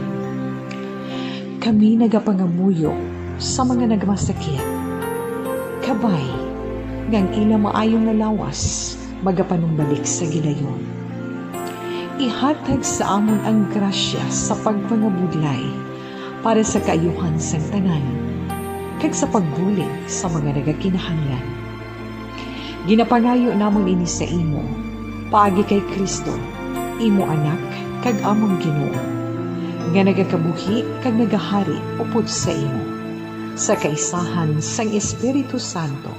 Kami nagapangamuyo sa mga nagmasakit, kabay nga ang ila maayo nga lawas magapanumbalik sa gilayon. Ihatag sa amon ang grasya sa pagpangabudlay para sa kaayuhan sang tanan, kag sa pagbulig sa mga nagakinahanglan. Ginapangayo namon ini sa imo, paagi kay Cristo, imo Anak kag amon Ginoo, nga nagakabuhi kag nagahari upod sa imo, sa kaisahan sang Espiritu Santo,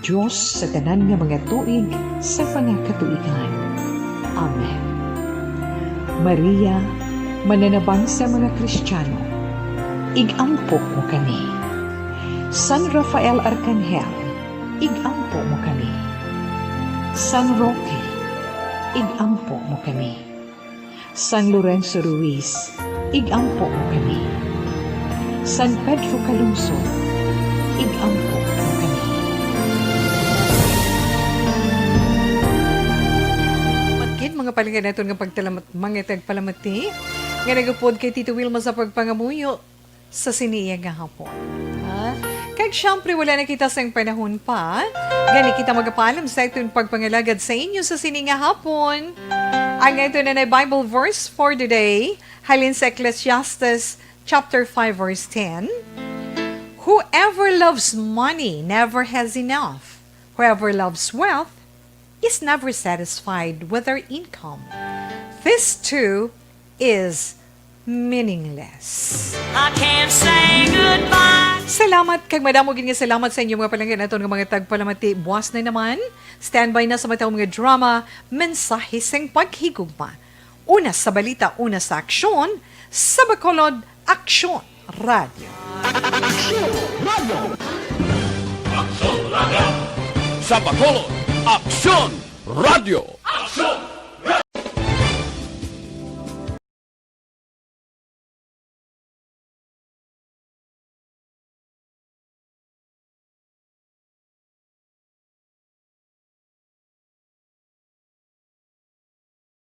Dios sa tanan nga mga tuig sa mga katuigan. Amen. Maria, mananabang sa mga Kristiyano, ig-ampo mo kami. San Rafael Arcangel, ig-ampo mo kami. San Roque, ig-ampo mo kami. San Lorenzo Ruiz, ig-ampo mo kami. San Pedro Calungsod, ig-ampo mo kami. Matgid, mga palangga naton nga pagtalamat, mga tagpalamati, nga nagapod kay Tito Wilma sa pagpangamuyo sa sini iya nga hapon. Ha? Kag siyempre, wala na kita sang panahon pa. Gani kita magapaalam sa aton pagpangalagad sa inyo sa sini nga hapon. Ang aton na Bible verse for the day, halin sa Ecclesiastes chapter five, verse ten, "Whoever loves money never has enough. Whoever loves wealth is never satisfied with their income. This too is meaningless." I can't say goodbye. Salamat, kag madamo gid nga salamat sa inyo, mga palangga naton nga mga tagpalamati. Buas na naman, standby na sa matang mga drama, mensahe sing paghigugma. Una sa balita, una sa aksyon, sa Bacolod, Aksyon Radio. Aksyon Radio. Aksyon Radio. Sa Bacolod, Aksyon Radio. Aksyon